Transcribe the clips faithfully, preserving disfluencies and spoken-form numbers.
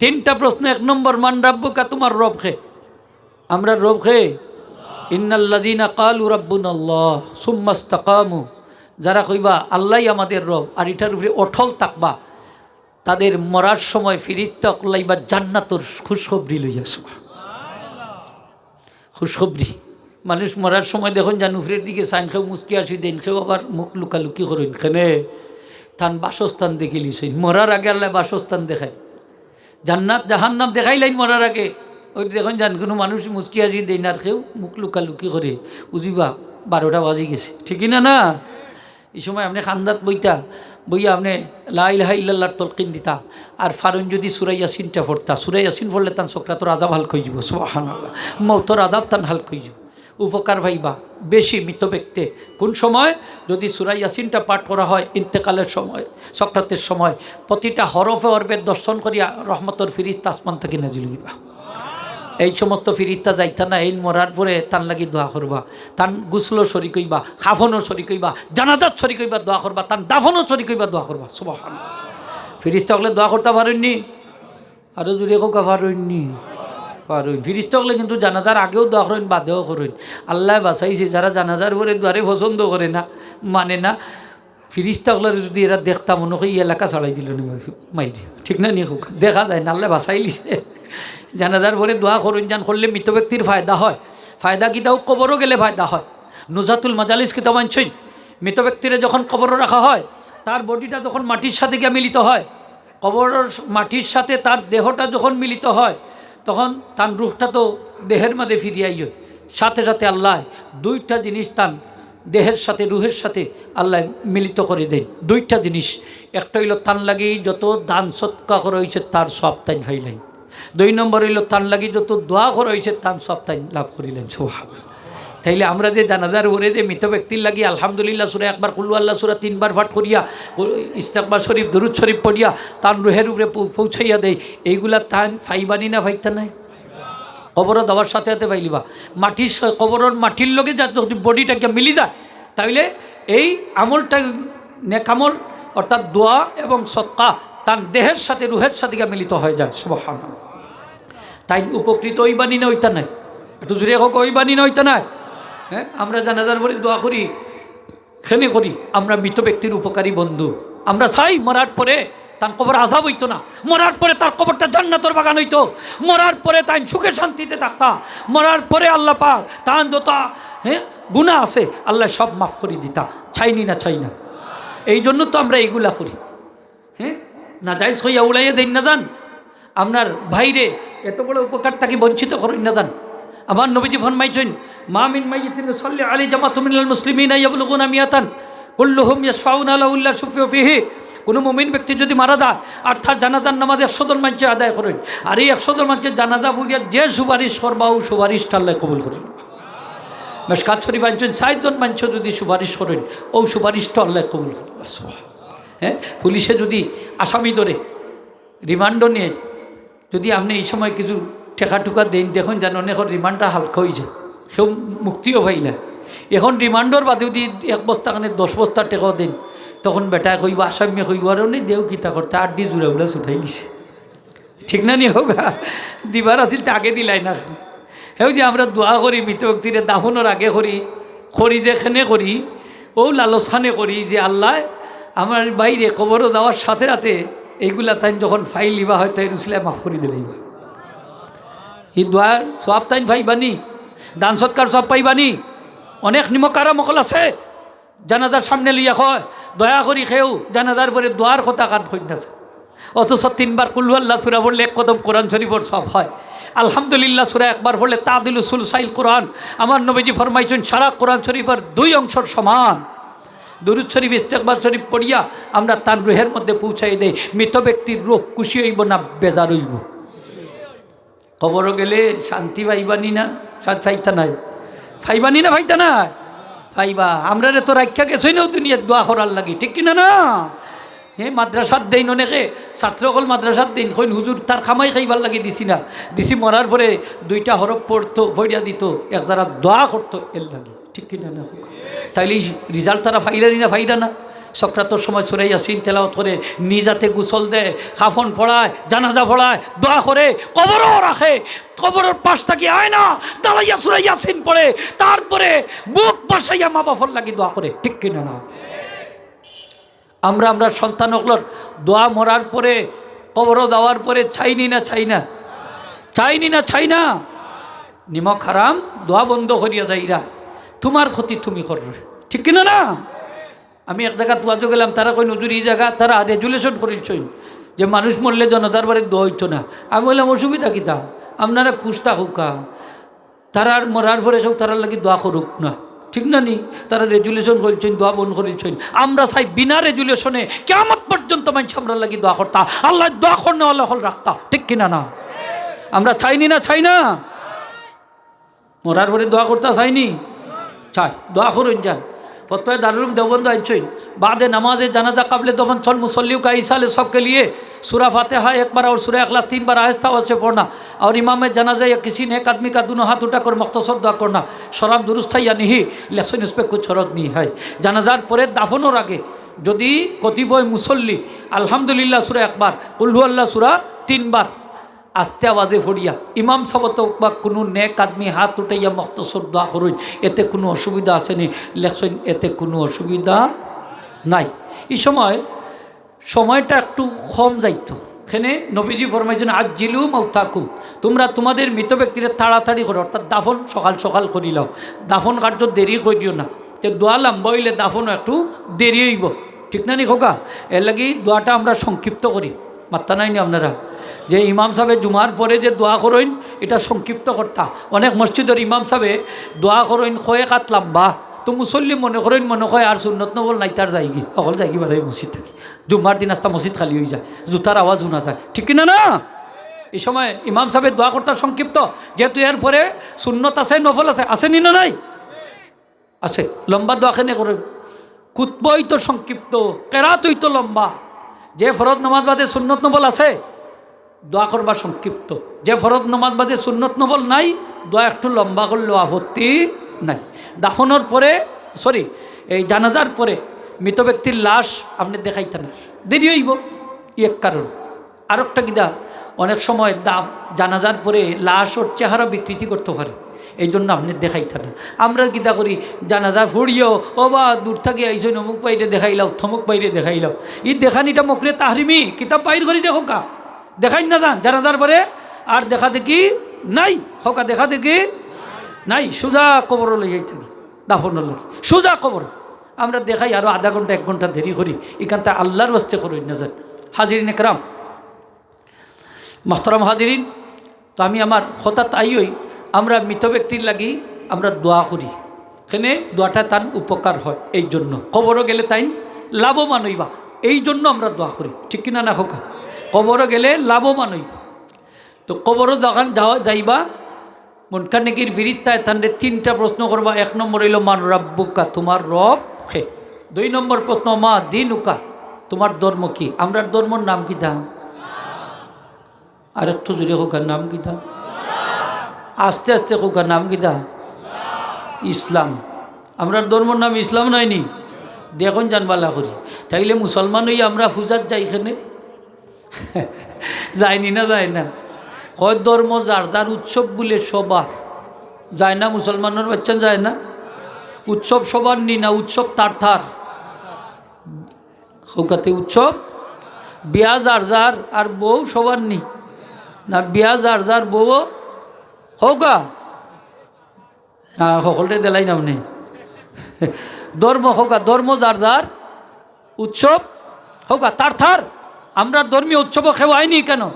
তিনটা প্রশ্ন। এক নম্বর, মান রাব্বুকা, তোমার রব কে? আমরার রব কে? ইন্নাল্লাযীনা ক্বালু রাব্বুনাল্লাহ সুম্মাস্তাকামু, যারা কইবা আল্লাহই আমাদের রব, আর ইটার উপরে অটল থাকবা, তাদের মরার সময় ফিরিস্তা অকলে আইবা জান্নাতর খুশখবরি লইয়া। খুশখবরি। মানুষ মরার সময় দেখইন যান উপরের দিকে চাইন, কেউ মুচকি হাসি দেইন, কেউ আবার মুখ লুকালুকি করইন। কেনে? তান বাসস্থান দেখিলিছইন। মরার আগে আল্লায় বাসস্থান দেখাইন। জান্নাত জাহান্নাম দেখাইলাইন মরার আগে। ওই দেখইন যান কুনু মানুষ মুচকি হাসি দেইন আর কেউ মুখ লুকালুকি করে। বুঝিবা বারোটা বাজি গেছে। ঠিক না না? ই সময় আপনে কান্দাত বইতা, বইয়া আপনে লা ইলাহা ইল্লাল্লাহর তলকিন দিতা, আর ফারইন যদি সূরা ইয়াসিনটা পড়তা, সূরা ইয়াসিন পড়লে তান সকরাতর আযাব হালকা অইযিবো। সুবহানাল্লাহ। মউতর আযাব তান হালকা অইযিবো। উপকার পাইবা বেশি মৃত ব্যক্তি। কোন সময়? যদি সূরা ইয়াসিনটা পাঠ করা হয় ইন্তেকালের সময়, সকরাতের সময়, প্রতিটা হরফে হরফে দর্শন করিয়া রহমতর ফিরিস্তা আসমান থাকি নাজিল অইবা। এই সমস্ত ফিরিস্তা যাইতা না, এইন মরার পরে তান লাগি দোয়া করবা, তান গোসলর শরিক অইবা, কাফনর শরিক অইবা, জানাজাত শরিক অইবা, দোয়া করবা, তান দাফনর শরিক অইবা, দোয়া করবা। সুবহানাল্লাহ। ফিরিস্তা অকলে দোয়া করতা পারইন নি? আরো জোরে কউক্কা, পারইন নি? পারইন। ফিরিস্তা অকলে কিন্তু জানাজার আগেও দোয়া করইন, বাদেও করইন। আল্লায় বাচাইছে, যারা জানাজার পরে দোয়ারে পছন্দ করে না, মানে না, ফিরিস্তা অকলরে যদি এরা দেখতা, মনো কয় ই এলাকা ছাড়াই দিলো নি মাইরে। ঠিক না নি কউক্কা? দেখা যায় না, আল্লায় বাচাইলিছে। জানাজার পরে দোয়া করইন যান, করলে মৃত ব্যক্তির ফায়দা হয়। ফায়দা কিতা? অউ কবরো গেলে ফায়দা হয়। নুজহাতুল মাজালিস কিতাব আনছইন, মৃত ব্যক্তিরে যখন কবরো রাখা হয়, তার বডিটা যখন মাটির সাথে গিয়া মিলিত হয়, কবরর মাটির সাথে তার দেহটা যখন মিলিত হয়, তখন তান রুহটা তো দেহের মাঝে ফিরিয়া আইয়। সাথে সাথে আল্লায় দুইটা জিনিস তান দেহের সাথে, রুহের সাথে আল্লায় মিলিত করি দেইন। দুইটা জিনিস, একটা অইলো তান লাগি যত দান সদকা করা অইছে তার সওয়াব তাইন পাইলাইন। দুই নম্বর অইলো তান লাগি যত দোয়া করা অইছে তান সওয়াব তাইন লাভ করিলাইন। সুবহানাল্লাহ। তাইলে আমরা যে জানাজার পরে যে মৃত ব্যক্তির লাগি আলহামদুলিল্লাহ সূরা একবার, কুল হু আল্লাহ সূরা তিনবার পাঠ করিয়া, ইস্তেগফার শরিফ, দুরুদ শরিফ পড়িয়া তান রুহের উপরে পৌ-, পৌঁছাইয়া দেই, এইগুলা তান পাইবা নি না পাইতা নায়? কবরো দেওয়ার সাথে সাথে পাইলিবা। মাটির সা-, কবরর মাটির লগে যা-, যদি বডিটা গিয়া মিলি যায়, তাইলে এই আমলটা, নেক আমল, অর্থাৎ দোয়া এবং সদকা, তান দেহের সাথে, রুহের সাথে গিয়া মিলিত হয়ে যায়। সুবহানাল্লাহ। তাইন উপকৃত অইবা নি না অইতা নায়? একটু জোরে কউক্কা, অইবা নি না অইতা নায়? হ্যাঁ, আমরা জানাজার পরে দোয়া করি, কেনে করি? আমরা মৃত ব্যক্তির উপকারী বন্ধু। আমরা চাই মরার পরে তান কবর আযাব অইতো না, মরার পরে তার কবরটা জান্নাতর বাগান অইতো, মরার পরে তাইন সুখে শান্তিতে থাকতা, মরার পরে আল্লাহ পাক তান যত, হ্যাঁ, গুনাহ আছে আল্লায় সব মাফ করি দিতা। চাই নি না? চাই না? এই জন্য তো আমরা এইগুলা করি। হ্যাঁ, নাজাইজ কইয়া উড়াইয়া দেইন না যান। আপনার ভাইরে এত বড় উপকার থাকি বঞ্চিত করইন না যান। আমার নবীজি ফরমাইছইন, "মা মিন মাইয়িতিন ইউসাল্লি আলাইহি জামাতুম মিনাল মুসলিমিনা ইয়াবলুগুনা মিয়াতান কুল্লুহুম ইয়াশফাউনা লাহু ইল্লা শুফিউ ফিহি।" কুনু মুমিন ব্যক্তি যদি মারা যায় আর তার জানাজার নামাজ একশো জন মানষে আদায় করইন, আর এই একশো জন মানষে জানাজা পড়িয়া যে সুপারিশ করবা, অউ সুপারিশটা আল্লায় কবুল করইন। মেশকাত শরিফ আনছইন, ষাইট জন মানষে যদি সুপারিশ করইন, অউ সুপারিশটা আল্লায় কবুল করইন। হ্যাঁ, পুলিশে যদি আসামি ধরে, রিমান্ডও নেয়, যদি আপনে ই সময় কিছু টেকা টুকা দেইন, দেখইন যান অনেকর রিমান্ডটা হালকা অইযায়, কেউ মুক্তিও পাইলা। এখন রিমান্ডর বাদে যদি এক বস্তা খানে দশ বস্তা টেকাও দেইন, তখন বেটায় কইবো, আসামিয়ে কইবো, "আর অনে দেও কিতা করতে, আড্ডি জুড়াউলা ছুটাইলিছে।" ঠিক না নি কউক্কা? দিবার আছিল তে আগে দিলায় না। হেউ যে আমরা দোয়া করি, মৃত ব্যক্তিরে দাফনর আগে করি, করি যে কেনে করি, অউ লালচ খানে করি যে আল্লায় আমার ভাইরে কবরো যাওয়ার সাথে সাথে এইগুলা তাইন যখন ফাইলিবা হয়, তাইন উসিলায় মাফ করি দিলাইবা। ই দোয়ার সওয়াব তাইন পাইবা নি, দান সদকার সওয়াব পাইবা নি। অনেক নিমকহারাম অকল আছে, জানাজার সামনে লইয়া কয়, "দয়া করি কেউ জানাজার পরে দোয়ার কথা কান কইন না।" অথচ তিনবার কুল হু আল্লাহ সূরা পড়লে এক কদম কোরআন শরিফর সওয়াব হয়। আলহামদুলিল্লাহ সূরা একবার পড়লে তাদিলু সুলুসাইল কোরআন। আমার নবীজি ফরমাইছইন, সারা কোরআন শরিফর দুই অংশর সমান। দুরুদ শরিফ, ইস্তেগফার শরিফ পড়িয়া আমরা তান রুহের মধ্যে পৌঁছাই দেই। মৃত ব্যক্তির রুহ খুশি অইবো না বেজার অইবো? কবরো গেলে শান্তি পাইবা নি না? শান্তি পাইতা নায়? পাইবা নি না পাইতা নায়? পাইবা। আমরারে তো রাখিয়া গেছইন অউ দুনিয়াত দোয়া করার লাগি, ঠিক কি না না? হে, মাদ্রাসাত দেইন অনেকে, ছাত্র অকল মাদ্রাসাত দেইন, কইন, "হুজুর, তার কামাই খাইবার লাগি দিছি না, দিছি মরার পরে দুইটা হরফ পড়তো, পড়িয়া দিতো, এক যারা দোয়া করতো এর লাগি।" ঠিক কি না না? তাইলে ই result তারা পাইরা নি না পাইরা না? সকরাতর সময় সূরা ইয়াসিন তেলাওয়াত করে, নিজ হাতে গোসল দেয়, কাফন পড়ায়, জানাজা পড়ায়, দোয়া করে, কবরও রাখে। কবরর পাশ থাকি আয় না, দাঁড়াইয়া সূরা ইয়াসিন পড়ে, তারপরে বুক ভাসাইয়া মা বাপর লাগি দোয়া করে। ঠিক কিনা না? আমরা, আমরা সন্তান অকলর দোয়া মরার পরে, কবরো যাওয়ার পরে চাইনি না, চাই না? চাইনি না, চাই না? নিমক হারাম, দোয়া বন্ধ করিয়া যাইরা, তুমার ক্ষতি তুমি কররে। ঠিক কিনা না? আমি এক জাগাত ওয়াজো গেলাম, তারা কইন, "হুজুর, ই জাগাত তারা রেজুলেশন করিলছইন যে মানুষ মরলে জানাজার বারে দোয়া অইতো না।" আমি কইলাম, "অসুবিধা কিতা? আপনারা খুশ থাকউক্কা, তারার মরার পরে কেউ তারার লাগি দোয়া করউক না।" ঠিক না নি? তারা রেজুলেশন করিলছইন, দোয়া বন্ধ করিলছইন। আমরা চাই বিনা রেজুলেশনে কিয়ামত পর্যন্ত মানষে আমরার লাগি দোয়া করতা, আল্লায় দোয়া করনেওয়ালা অকল রাখতা। ঠিক কিনা না? আমরা চাইনি না, চাই না? মরার পরে দোয়া করতা চাইনি? চাই। দোয়া করইন যান। ফতোয়ায়ে দারুল উলুম দেওবন্দ আনছইন, "بعد نماز جنازہ قبل دفن چند مصلیوں کا ایصال ثواب کے لیے سورہ فاتحہ ایک بار اور سورہ اخلاص تین بار آہستہ آواز سے پڑھنا اور امام جنازہ یا کسی نیک آدمی کا دونوں ہاتھ اٹھا کر مختصر دعا کرنا شرعاً درست ہے یا نہیں؟" লেখছইন, "اس پہ کچھ حرج نہیں ہے।" জানাজার পরে দাফনর আগে যদি কতিপয় মুসল্লি আলহামদুলিল্লাহ সূরা একবার, কুল হু আল্লাহ সূরা তিনবার আস্তে আওয়াজে পড়িয়া ইমাম সাবত বা কুনু নেক আদমি হাত উঠাইয়া মখতসর দোয়া করইন, এতে কুনু অসুবিধা আছে নি? লেখছইন, এতে কুনু অসুবিধা নাই। ই সময় সময়টা একটু কম যাইতো। এখানে নবীজি ফরমাইছইন, "আজ্জিলু মাউতাকুম", তোমরা তোমাদের মৃত ব্যক্তিরে তাড়াতাড়ি করো, অর্থাৎ দাফন সকাল সকাল করিলাও, দাফন কার্য দেরি করিও না। তে দোয়া লম্বা অইলে দাফনও একটু দেরি অইবো, ঠিক না নি কউক্কা? এরলাগি দোয়াটা আমরা সংক্ষিপ্ত করি, মাত্তা নাই নি আপনারা? যে ইমাম সাবে জুমার পরে যে দোয়া করইন, ইটা সংক্ষিপ্ত করতা। অনেক মসজিদর ইমাম সাবে দোয়া করইন কয়েক আত লম্বা, তো মুসল্লি মনে করইন, মনে কয় আর সুন্নত নফল নাই, তার যাইগি, অকল যাইগি বারই মসজিদ থাকি। জুমার দিন আস্তা মসজিদ খালি অইযায়, জুতার আওয়াজ হুনা যায়, ঠিক কিনা না? ই সময় ইমাম সাবে দোয়া করতা সংক্ষিপ্ত, যেহেতু এরপরে সুন্নত আছে, নফল আছে, আছে নি না নাই? আছে। লম্বা দোয়া কেনে করইন? খুতবা অইতো সংক্ষিপ্ত, কেরাত অইতো লম্বা। যে ফরজ নামাজ বাদে সুন্নত নফল আছে, দোয়া করবা সংক্ষিপ্ত। যে ফরজ নামাজ বাদে সুন্নত নফল নাই, দোয়া একটু লম্বা করলেও আপত্তি নাই। দাফনর পরে, সরি, এই জানাজার পরে মৃত ব্যক্তির লাশ আপনে দেখাইতা না, দেরি অইবো, ই এক কারণ। আরোকটা কিতা, অনেক সময় দা-, জানাজার পরে লাশর চেহারা বিকৃতি করতো পারে, এই জন্য আপনে দেখাইতা না। আমরা কিতা করি, জানাজা পড়িয়াও, "ও বা, দূর থাকি আইছইন, অমুক ভাইরে দেখাইলাও, থমুক ভাইরে দেখাইলাও।" ই দেখানিটা মকরুহে তাহরিমি, কিতাব বাইর করি দেখউক্কা। দেখাইন না যান, জানাজার পরে আর দেখা দেখি নাই, কউক্কা দেখা দেখি নাই, সুজা কবরো লই যাইতা গি, দাফনর লাগি, সুজা কবর। আমরা দেখাই আরো আধা ঘন্টা, এক ঘন্টা দেরি করি, ইখানতা আল্লার ওয়াস্তে করইন না যান। হাজিরিন একরাম, মোহতারাম হাজিরিন, তো আমি আমার কথাত আইয়াই, আমরা মৃত ব্যক্তির লাগি আমরা দোয়া করি, কেনে দোয়াটা তান উপকার হয়, এই জন্য। কবরো গেলে তাইন লাভবান অইবা, এই জন্য আমরা দোয়া করি, ঠিক কিনা না কউক্কা? কবরো গেলে লাভবান অইবা। তো কবরো যখন যাওয়া, যাইবা, মুনকার নাকির ফিরিস্তায় তানরে তিনটা প্রশ্ন করবা। এক নম্বর অইলো, "মান রাব্বুকা?" তুমার রব কে? দুই নম্বর প্রশ্ন, "মা দীনুকা?" তুমার ধর্ম কি? আমরার ধর্মর নাম কিতা? আরেকটু জোরে কউক্কা, নাম কিতা? আস্তে আস্তে কউক্কা, নাম কিতা? ইসলাম। আমরার ধর্মর নাম ইসলাম নায় নি? দেখইন যান ভালা করি। তাইলে মুসলমান অইয়া আমরা পূজাত যাই কেনে? যায় নি না যায় না? কয় ধর্ম যার যার, উৎসব বুলে সবার। যায় না মুসলমানর বাইচ্চান, যায় না? উৎসব সবার নি না, উৎসব তার তার। কউক্কা তে উৎসব, বিয়া যার যার আর বউ সবার নি? না, বিয়া যার যার বউ কউক্কা। না, হকলরে দিলাইন আপনে। ধর্ম কউক্কা, ধর্ম যার যার, উৎসব কউক্কা তার তার। আমরার ধর্মীয় উৎসবো কেউ আয় নি কেনে?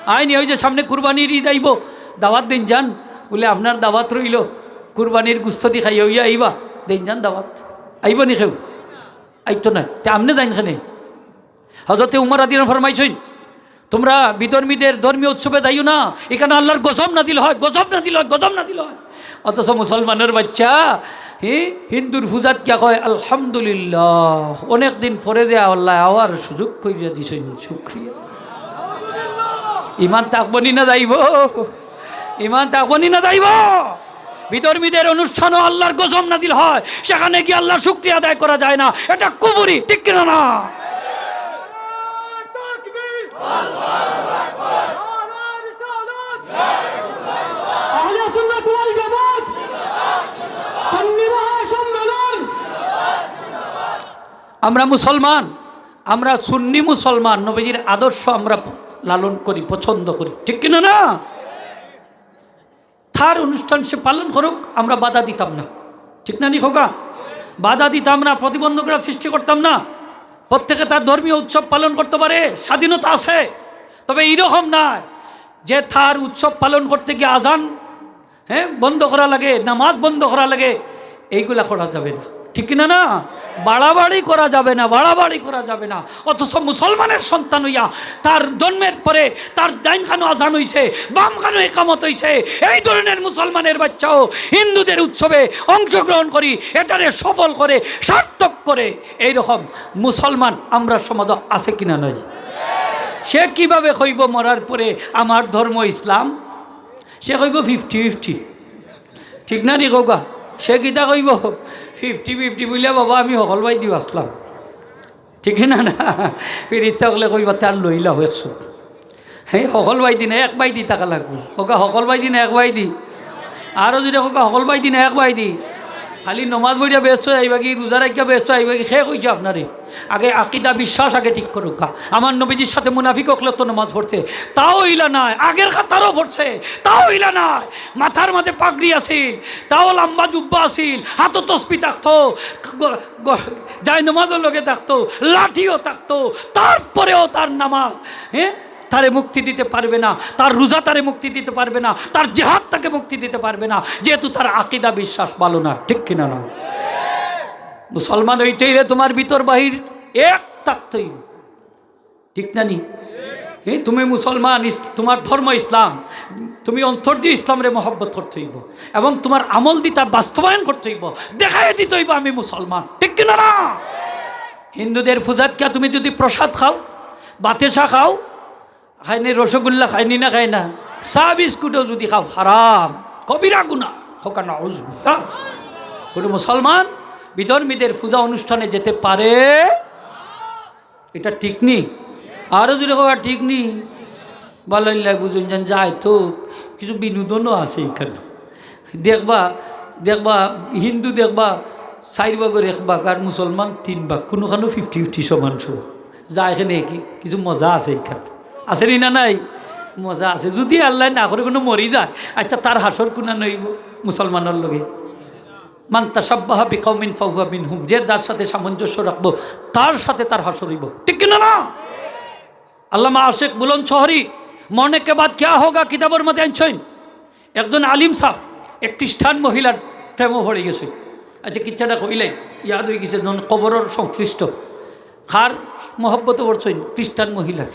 আয় নি। ওই যে সামনে কুরবানির ঈদ আইবো, দাওয়াত দেইন যান, বুলে আপনার দাওয়াত রইলো, কুরবানির গুস্ত দি খাইয়া অইয়া আইবা, দেইন যান দাওয়াত। আইবো নি কেউ? আইতো নায়। তে আপনে যাইন কেনে? হজরতে উমর রাদিয়াল্লাহু আনহু ফরমাইছইন, "তোমরা বিধর্মীদের ধর্মীয় উৎসবে যাইও না, ইখানো আল্লার গজব নাজিল হয়, গজব নাজিল হয়, গজব নাজিল হয়।" অথচ মুসলমানর বাইচ্চা, হি, হিন্দুর পূজাত গিয়া কয়, "আলহামদুলিল্লাহ, অনেক দিন পরে যে আল্লায় আবার সুযোগ করিয়া দিছইন, শুকরিয়া।" ইমান থাকবো নি না যাইবো? ইমান থাকবো নি না যাইবো? বিধর্মীদের অনুষ্ঠানও আল্লাহর গজব নাজিল হয়, সেখানে গিয়ে আল্লাহর শুকরিয়া আদায় করা যায় না, এটা কুফরি, ঠিক কিনা না? আহলে সুন্নাত ওয়াল জামাত, সুন্নি মহাসম্মেলন। আমরা মুসলমান, আমরা সুন্নি মুসলমান, নবীজির আদর্শ আমরা প-, লালন করি, পছন্দ করি, ঠিক কিনা না? তার অনুষ্ঠান সে পালন করুক, আমরা বাধা দিতাম না, ঠিক না নি খোকা? বাধা দিতাম না, প্রতিবন্ধকতা সৃষ্টি করতাম না। প্রত্যেকে তার ধর্মীয় উৎসব পালন করতে পারে, স্বাধীনতা আছে। তবে এইরকম নয় যে তার উৎসব পালন করতে গিয়ে আজান, হ্যাঁ, বন্ধ করা লাগে, নামাজ বন্ধ করা লাগে, এইগুলা করা যাবে না, ঠিক কিনা না? বাড়াবাড়ি করা যাবে না, বাড়াবাড়ি করা যাবে না। অথচ মুসলমানের সন্তান হইয়া তার জন্মের পরে তার ডাইন কানো আজান হইছে, বাম কানো একামত হইছে, এই ধরনের মুসলমানের বাচ্চাও হিন্দুদের উৎসবে অংশগ্রহণ করি, এটারে সফল করে, সার্থক করে। এইরকম মুসলমান আমরা সমাজে আছে কিনা নাই? সে কিভাবে কইব মরার পরে আমার ধর্ম ইসলাম? সে কইব ফিফটি ফিফটি, ঠিক না নি কউক্কা? সে কিতা কইব? ফিফটি ফিফটি বুলিয়া বাবা আমি হকল বায়দি বাঁচলাম, ঠিক না না? ফিরিস্তা অকলে কইবা তার লইলা হয়েছ। হে, হকল বায়দি না, এক বায়দি থাকা লাগবো। কউক্কা হকল বায়দি না এক বায়দি? আরো জোরে কউক্কা হকল বায়দি না এক বায়দি? খালি নমাজ পড়িয়া বেহেস্তো যাইবাগি, রোজা রাখিয়া বেহেস্তো যাইবাগি, কে কইছে আপনারে? আগে আকিদা বিশ্বাস আগে ঠিক করউক্কা। আমার নবীজির সাথে মুনাফিক অকলে তো নমাজ পড়ছে, তাও ইলা নায়। আগের কাতারও পড়ছে, তাও ইলা নায়। মাথার মাঝে পাগড়ি আছিল, তাও লম্বা জুব্বা আছিল, হাতো তসবি থাকতো, গ-, গ-, জায়নামাজও লগে থাকতো, লাঠিও থাকতো, তারপরেও তার নামাজ, হ্যাঁ, তারে মুক্তি দিতে পারবে না, তার রোজা তারে মুক্তি দিতে পারবে না, তার জেহাদ তাকে মুক্তি দিতে পারবে না, যেহেতু তার আকিদা বিশ্বাস ভালো না, ঠিক কিনা না? মুসলমান হইতেই রে তোমার ভিতর বাহির এক থাকতেই, ঠিক না নি? হ্যাঁ, তুমি মুসলমান, ইস-, তোমার ধর্ম ইসলাম, তুমি অন্তর দিয়ে ইসলামরে মহব্বত করতে হইব এবং তোমার আমল দিয়ে তার বাস্তবায়ন করতে হইব, দেখাই দিতে হইব আমি মুসলমান, ঠিক কিনা না? হিন্দুদের পূজাত কিয়া তুমি যদি প্রসাদ খাও, বাতেসা খাও, খায়নি রসগোল্লা, খায়নি না খায় না? চা বিস্কুটও যদি খাও, হারাম, কবিরা গুনা, কউক্কা নাউজুবিল্লাহ। কোনো মুসলমান বিধর্মীদের পূজা অনুষ্ঠানে যেতে পারে? এটা ঠিক নি? আরো জোরে কউক্কা, ঠিক নি? ভালাইল্লা বুঝুন যেন যায় তো, কিছু বিনোদনও আছে এখানে। দেখবা, দেখবা, হিন্দু দেখবা চাইর ভাগর এক ভাগ, আর মুসলমান তিন ভাগ, কোনোখানো ফিফটি ফিফটি, সমান সমান। যায় এখানে কি কিছু মজা আছে এখানে, আছে নি না নাই? মজা আছে। যদি আল্লায় না করে কোনো মরি যায়, আচ্ছা, তার হাশর কুনানো অইব? মুসলমানর লগে। মান তাশাব্বাহা বিকাউমিন ফাহুয়া মিনহুম, যে যার সাথে সামঞ্জস্য রাখবো, তার সাথে তার হাশর অইব, ঠিক কিনা না? আল্লামা আশিক বুলন্দ শহরি মরনে কে বাদ কিয়া হোগা কিতাবর মধ্যে আনছইন, একজন আলিম সাহেব এক খ্রিস্টান মহিলার প্রেমে পড়ি গেছইন। আচ্ছা, কিচ্ছাটা কইলাই ইয়াদ অই গেছে, যখন কবরর সংশ্লিষ্ট, কার মহব্বতে পড়ছইন? খ্রিস্টান মহিলার।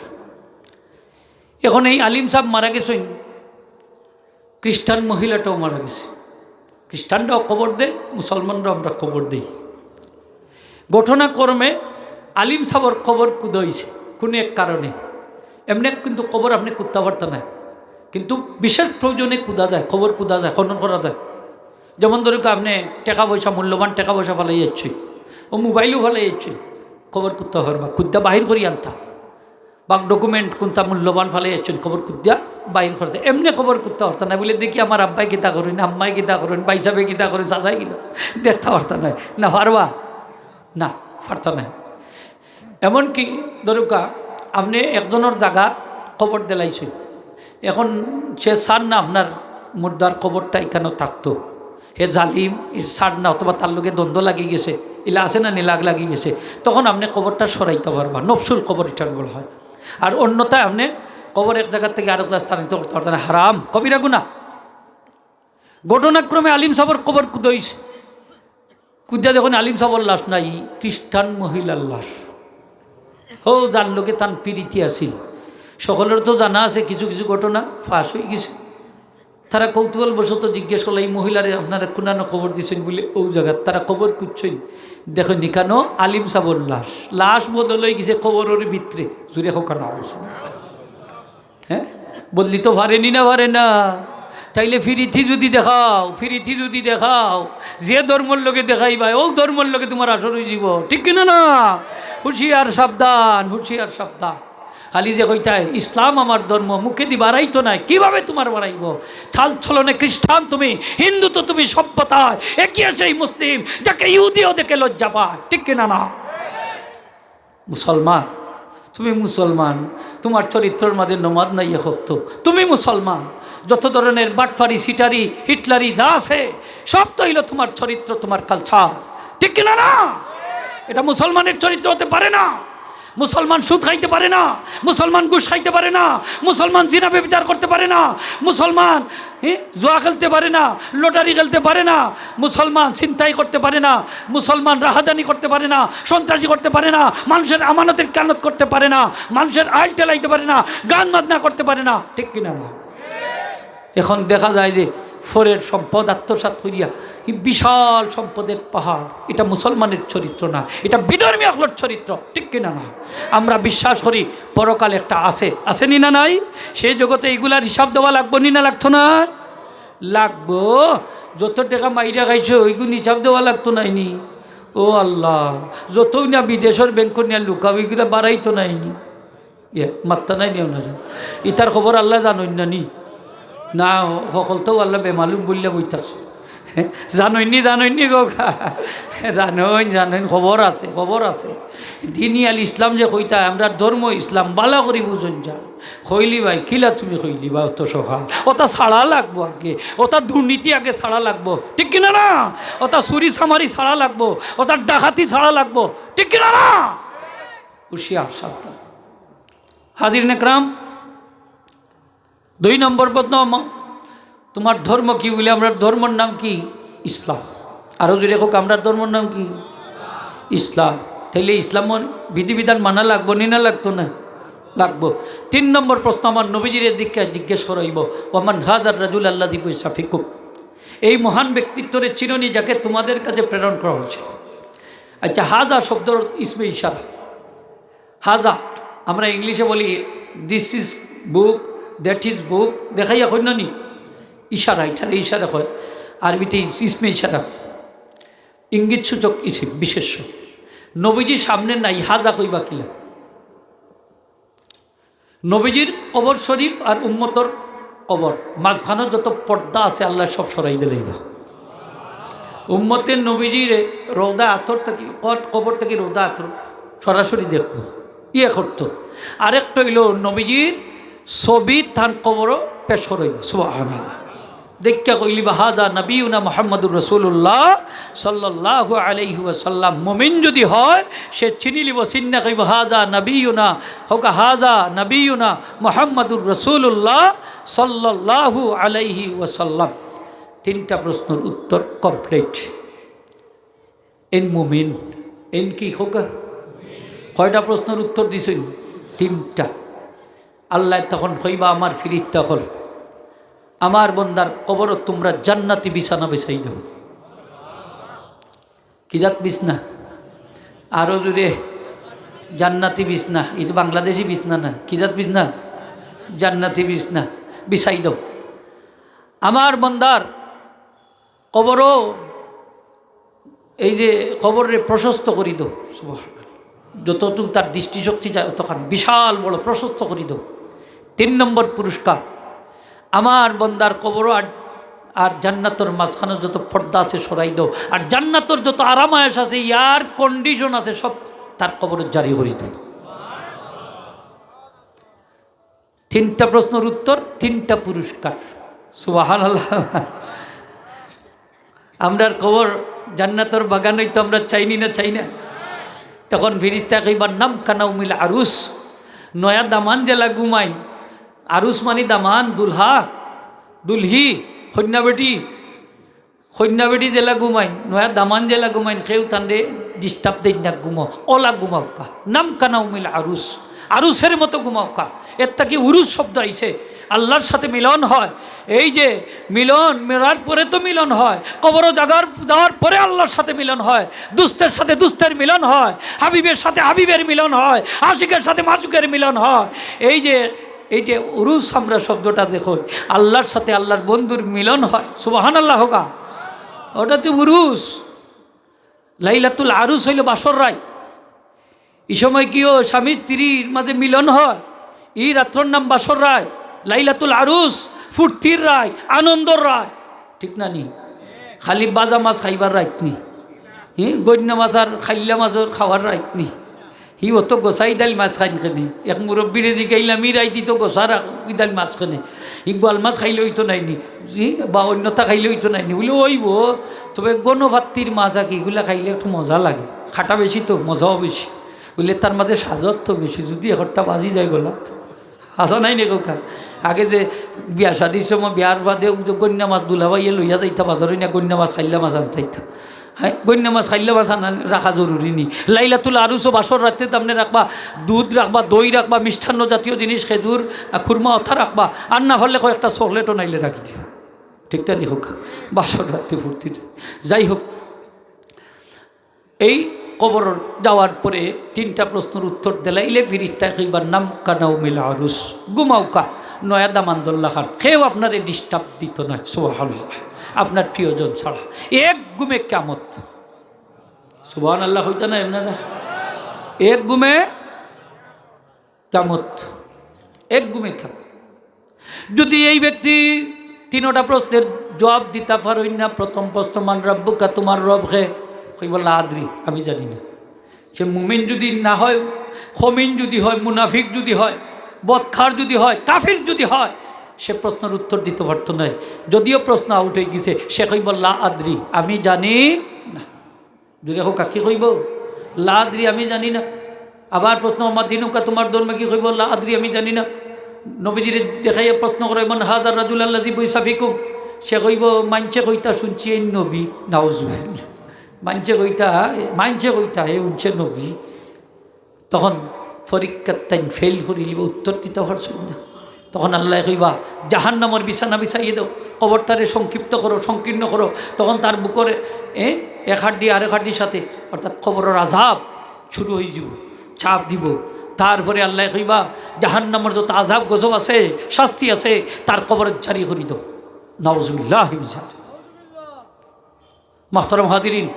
এখন এই আলিম সাহেব মারা গেছইন, খ্রিস্টান মহিলাটাও মারা গেছে। খ্রিস্টানরাও কবর দেয়, মুসলমানরাও আমরা কবর দেই। ঘটনাক্রমে আলিম সাহেবর কবর কুদা অইছে কোনো এক কারণে। এমনে কিন্তু কবর আপনে কুদতা পারতা নায়, কিন্তু বিশেষ প্রয়োজনে কুদা যায়, কবর কুদা যায়, খনন করা যায়। যেমন ধরুক, আপনে টেকা পয়সা, মূল্যবান টেকা পয়সা ফালাই যাচ্ছেন, ও মোবাইলও ফালাই যাচ্ছেন, কবর কুদতা পারবা, কুদা বাহির করি আনতা। বাক ডকুমেন্ট কোনটা মূল্যবান ফালাই যাচ্ছেন, কবর কুদিয়া বাইর করতে, এমনে কবর কুদতা পারতা না। বলে, "দেখি আমার আব্বায় কিতা করইন, আম্মায় কিতা করইন, ভাইসাবে কিতা করইন, চাচায় কিতা করইন", দেখতা পারতা না। না পারবা? না, পারতা না। এমনকি ধরুকা, আপনে একজনর জাগাত কবর দিলাইছইন, এখন সে চার না আপনার মুর্দার কবরটা ইখানো থাকতো, হে জালিম, এর ছাড় না, অথবা তার লগে দ্বন্দ্ব লাগি গেছে, ইলা আছে না নি, লাগ লাগি গেছে, তখন আপনে কবরটা সরাইতা পারবা, নফসুল কবর ইটার বলা হয়। আর অন্যথায় আপনে কবর এক জাগার থাকি আরক জাগাত স্থানান্তর করতা পারতা না, হারাম, কবিরা গুনা। ঘটনাক্রমে আলিম সাবর কবর কুদা অইছে, কুদিয়া দেখইন আলিম সাবর লাশ নাই, খ্রিস্টান মহিলার লাশ। হো, যার লগে তান পিরিতি আছিল। সকলর তো জানা আছে, কিছু কিছু ঘটনা ফাঁস অই গেছে। তারা কৌতূহলবশত জিজ্ঞেস করলা, "এই মহিলারে আপনারা কুনানো কবর দিছইন?" বলে, "অউ জাগাত।" তারা কবর কুদছইন, দেখইন ইখানো আলিম সাবর লাশ। লাশ বদল অই গেছে কবরর ভিতরে। জুরে কউক্কা না। হ্যাঁ, বদলিতো পারে নি না পারে না? তাইলে ফিরিতি যুদি দেখাও, ফিরিতি যুদি দেখাও, যে ধর্মর লগে দেখাইবায়, অউ ধর্মর লগে তুমার আসর অইযিবো, ঠিক কিনা না? হুঁশিয়ার সাবধান, হুঁশিয়ার সাবধান। খালি যে কইতায়, "ইসলাম আমার ধর্ম", মুখেদি বাড়াইতো নায়, কিভাবে তুমার বাড়াইবো? চাল চলনে খ্রিস্টান তুমি, হিন্দু তো তুমি সভ্যতায়, এগিয়ে সেই মুসলিম, যাকে ইহুদিও দেখে লজ্জা পায়, ঠিক কিনা না? মুসলমান, তুমি মুসলমান, তুমার চরিত্রর মাঝে নমাজ নাই এক ওয়াক্ত, তুমি মুসলমান। যত ধরনের বাটপারি, সিটারি, হিটলারি যা আছে, সব তো অইলো তুমার চরিত্র, তুমার culture, ঠিক কিনা না? এটা মুসলমানের চরিত্র হতে পারে না। মুসলমান সুদ খাইতে পারে না, মুসলমান ঘুষ খাইতে পারে না, মুসলমান জিনা ব্যভিচার করতে পারে না, মুসলমান, হ্যাঁ, জুয়া খেলতে পারে না, লটারি খেলতে পারে না, মুসলমান ছিনতাই করতে পারে না, মুসলমান রাহাজানি করতে পারে না, সন্ত্রাসী করতে পারে না, মানুষের আমানতের খেয়ানত করতে পারে না, মানুষের আইল ঠেলাইতে পারে না, গান বাজনা করতে পারে না, ঠিক কিনা না? এখন দেখা যায় যে ফরের সম্পদ আত্মসাৎ করিয়া এই বিশাল সম্পদের পাহাড়, এটা মুসলমানের চরিত্র না, এটা বিধর্মী অকলর চরিত্র, ঠিক কিনা না? আমরা বিশ্বাস করি পরকাল একটা আছে, আছে নি না নাই? সেই জগতে এইগুলার হিসাব দেওয়া লাগবো নি না লাগতো না? লাগবো। যত টেকা মাইরা খাইছো, ওইগুন হিসাব দেওয়া লাগতো নাইনি? ও আল্লাহ, যতউ না বিদেশর ব্যাংকর নিয়া লুকাও, ওইগুলা বাড়াইতো নাইনি? ইয়া, মাত্তা নাই নি আপনারা? ইতার খবর আল্লায় জানইন না নি? না, হকলতাউ আল্লায় বেমালুম বুলিয়া বই থাকছে। জানইন নি, জানইন নি গো? জানইন, জানইন, খবর আছে, খবর আছে। দিন আল ইসলাম যে কইতা, আমরার ধর্ম ইসলাম, বালা করি বুঝইন যান। কইলিবায়, কিলা তুমি কইলিবায় অত সকাল? ওটা ছাড়া লাগবো আগে, ওটা দুর্নীতি আগে ছাড়া লাগবো, ঠিক কিনা না? ওটা চুরি চামারি ছাড়া লাগবো, ওটা ডাকাতি ছাড়া লাগবো, ঠিক কিনা না? হুঁশিয়ার সাবধান। হাজিরিনে কেরাম, দুই নম্বর প্রশ্ন, ম-, তুমার ধর্ম কি? বলে, "আমরার ধর্মর নাম কি?" ইসলাম। আরো জোরে কউক্কা, "আমরার ধর্মর নাম কি?" ইসলাম। তাইলে ইসলামর বিধিবিধান মানা লাগবো নি না লাগতো না? লাগবো। তিন নম্বর প্রশ্ন, আমার নবীজিরে দিকে জিজ্ঞেস করা অইবো, "ওমান হাদার রাজুল আল্লাযী বুইসা ফিকুম?" এই মহান ব্যক্তিত্বরে চিনো নি, যাকে তোমাদের কাছে প্রেরণ করা হয়েছিল? আচ্ছা, হাজা শব্দর ইসমে ইশারা। হাজা, আমরা ইংলিশে বলি, "This is book, that is book", দেখাইয়া কইন না নি? ইশারা, ইশারা, ইশারা কয়। আরবিতে ইস-, ইসমে ইশারা, ইঙ্গিত সূচক ইসিম, বিশেষ্য। নবীজি সামনে নাই, হাজা কইবা কিলা? নবীজির কবর শরীফ আর উম্মতর কবর, মাঝখানো যত পর্দা আছে, আল্লায় সব সরাই দিলাইবা। উম্মতে নবীজির রওজা আতর থাকি, কত-, কবর থাকি রওজা আতর সরাসরি দেখবো, ইয়ে করতো। আরেকটা অইলো, নবীজির ছবি তান কবরো পেশ করা অইবো। সুবহানাল্লাহ। দেখিয়া কইলিবা, "হাজা নবিয়ুনা মুহাম্মাদুর রাসূলুল্লাহ সাল্লাল্লাহু আলাইহি ওয়াসাল্লাম।" মুমিন যদি হয়, সে চিনিলিবো, চিন্না কইবো, "হাজা নবিয়ুনা", কউক্কা, "হাজা নবিয়ুনা মুহাম্মাদুর রাসূলুল্লাহ সাল্লাল্লাহু আলাইহি ওয়াসাল্লাম।" তিনটা প্রশ্নর উত্তর complete। এইন মুমিন, এইন কি কউক্কা? কয়টা প্রশ্নর উত্তর দিছইন? তিনটা। আল্লায় তখন কইবা, "আমার ফিরিস্তা অকল, আমার বন্দার কবরো তুমরা জান্নাতি বিছানা বিছাই দেও।" কি জাত বিছনা? আরো জোরে, জান্নাতি বিছনা। ই তো বাংলাদেশি বিছনা না। কি জাত বিছনা? জান্নাতি বিছনা বিছাই দেও। আমার বন্দার কবরো এই যে কবররে প্রশস্ত করি দেও, সুবহানাল্লাহ। যতটুকু তার দৃষ্টিশক্তি যায় অতখান বিশাল বড় প্রশস্ত করি দেও। তিন নম্বর পুরস্কার, আমার বন্দার কবর আর, আর জান্নাতর মাঝখানো যত পর্দা আছে সরাই দেও, আর জান্নাতর যত আরাম আয়েশ আছে, air condition আছে, সব তার কবরো জারি করি দেও। তিনটা প্রশ্নর উত্তর, তিনটা পুরস্কার। সুবহানাল্লাহ। আমরার কবর জান্নাতর বাগান অইতো আমরা চাইনি না, চাই না? তখন ফিরিস্তায় কইবা, "নাম কানাউমিল আরুস", নয়া দামান যেলা ঘুমাইন, আরুস মানি দামান, দুলহা, দুলহি, কইন্যা বেটি, কইন্যা বেটি যেলা ঘুমাইন, নয়া দামান যেলা ঘুমাইন, কেউ তানরে disturb দেইন না, ঘুমাও, অলা ঘুমাউক্কা। নাম কানাউমিল আরুস, আরুসের মতো ঘুমাউক্কা। এর থাকি উরুস শব্দ আইছে, আল্লাহর সাথে মিলন হয়। এই যে মিলন, মরার পরে তো মিলন হয়, কবরো জাগার, যাওয়ার পরে আল্লাহর সাথে মিলন হয়, দুস্তের সাথে দুস্তের মিলন হয়, হাবিবের সাথে হাবিবের মিলন হয়, আশিকের সাথে মাশুকের মিলন হয়। এই যে এই যে উরুস আমরা শব্দটা দেখো, আল্লাহর সাথে আল্লাহর বন্ধুর মিলন হয়, সুবহানাল্লাহ হোক। ওটা তো উরুস। লাইলাতুল আরুস অইলো বাসর রাইত। ই সময় কিও স্বামী স্ত্রীর মাঝে মিলন হয়, ই রাত্রর নাম বাসর রাইত। লাইলাতুল আরুস ফুর্তির রাইত, আনন্দর রাইত, ঠিক না নি? খালি বাজা মাছ খাইবার রাইত নি, হি গইন্না মাছ আর খাইল্লা মাছর খাওয়ার রাইত নি। হি অত গোসাই ডাইল মাছ খাইন কেনে? এক মুরব্বিরে জিগাইলাম, ই রাইত তো গোসা রাখ-, ই ডাইল মাছ কেনে? হি বোয়াল মাছ খাইলে অইতো নায় নি? হি বা অন্যতা খাইলে অইতো নায় নি? বুলে, অইবো, তবে গণপাত্তির মাছ আর কি, ইগুলা খাইলে একটু মজা লাগে, খাটা বেশি তো, মজাও বেশি। বুলে, তার মাঝে সাজত তো বেশি, যদি একটা বাজি যায় গলাত। হাছা নায় নি কউক্কা? আগে যে বিয়া শাদির সময় বিয়ার বাদে অউ যে গইন্না মাছ দুলাভাইয়ে লইয়া যাইতা বাজারো, না গইন্না মাছ খাইল্লা মাছ আনতাইতা। হ্যাঁ, গইন্না মাছ খাইল্লা মাছ আনা রাখা জরুরি নি? লাইলাতুল আরুসও বাসর রাইতে তামনে রাখবা, দুধ রাখবা, দই রাখবা, মিষ্টান্ন জাতীয় জিনিস, খেজুর, আ, খুরমা অতা রাখবা। আর না পারলে কয়েকটা চকলেটও নাইলে রাখি দিবা। ঠিক না নি কউক্কা? বাসর রাইতে ফুর্তির। যাই হোক, এই কবর যাওয়ার পরে তিনটা প্রশ্নর উত্তর দিলাইলে ফিরিস্তায় কইবা, "নাম কানাউমিল আরুস", ঘুমাউক্কা, নয়া দামান্দর লাখান, কেউ আপনারে disturb দিতো নায়। সুবহানাল্লাহ, আপনার প্রিয়জন ছাড়া। এক ঘুমে কিয়ামত। সুবহানাল্লাহ কইতা নায় আপনারা? এক ঘুমে কিয়ামত, এক ঘুমে কিয়ামত। যদি এই ব্যক্তি তিনোটা প্রশ্নের জবাব দিতা পারইন না, প্রথম প্রশ্ন, "মান রাব্বুকা?", তোমার রব কে? কইবো, "লা আদরি, আমি জানি না।" সে মুমিন যদি না হয়, খমিন যদি হয়, মুনাফিক যদি হয়, বদকার যদি হয়, কাফির যদি হয়, সে প্রশ্নর উত্তর দিতো পারতো নায়। যদিও প্রশ্ন out অইগেছে, সে কইবো, "লা আদরি, আমি জানি না।" জোরে কউক্কা, কি কইবো? "লা আদরি, আমি জানি না।" আবার প্রশ্ন, "ওমা দিনুকা, তোমার ধর্ম কি?" কইবো, "লা আদরি, আমি জানি না।" নবীজিরে দেখাইয়া প্রশ্ন করে, "মান হাদার রাজুল আল্লাযী বুইসা ফিকুম?" সে কইবো, "মাইনষে কইতা হুনছি এইন নবী।" নাউজুবিল্লাহ। মাইনষে কইতা, মাইনষে কইতা হে হুনছে নবী। তখন পরীক্ষাত তাইন ফেইল করিলিবা, উত্তর দিতা পারছইন না। তখন আল্লায় কইবা, "জাহান্নামর বিছানা বিছাইয়া দেও, কবরটারে সংক্ষিপ্ত করো, সংকীর্ণ করো।" তখন তার বুকর, এ, এক হাড্ডি আরেক হাড্ডির সাথে, অর্থাৎ কবরর আযাব শুরু অইযিবো, চাপ দিবো। তারপরে আল্লায় কইবা, "জাহান্নামর যত আযাব গজব আছে, শাস্তি আছে, তার কবরো জারি করি দেও।" নাউজুবিল্লাহি মিন যালিক। মোহতারাম হাজিরিন,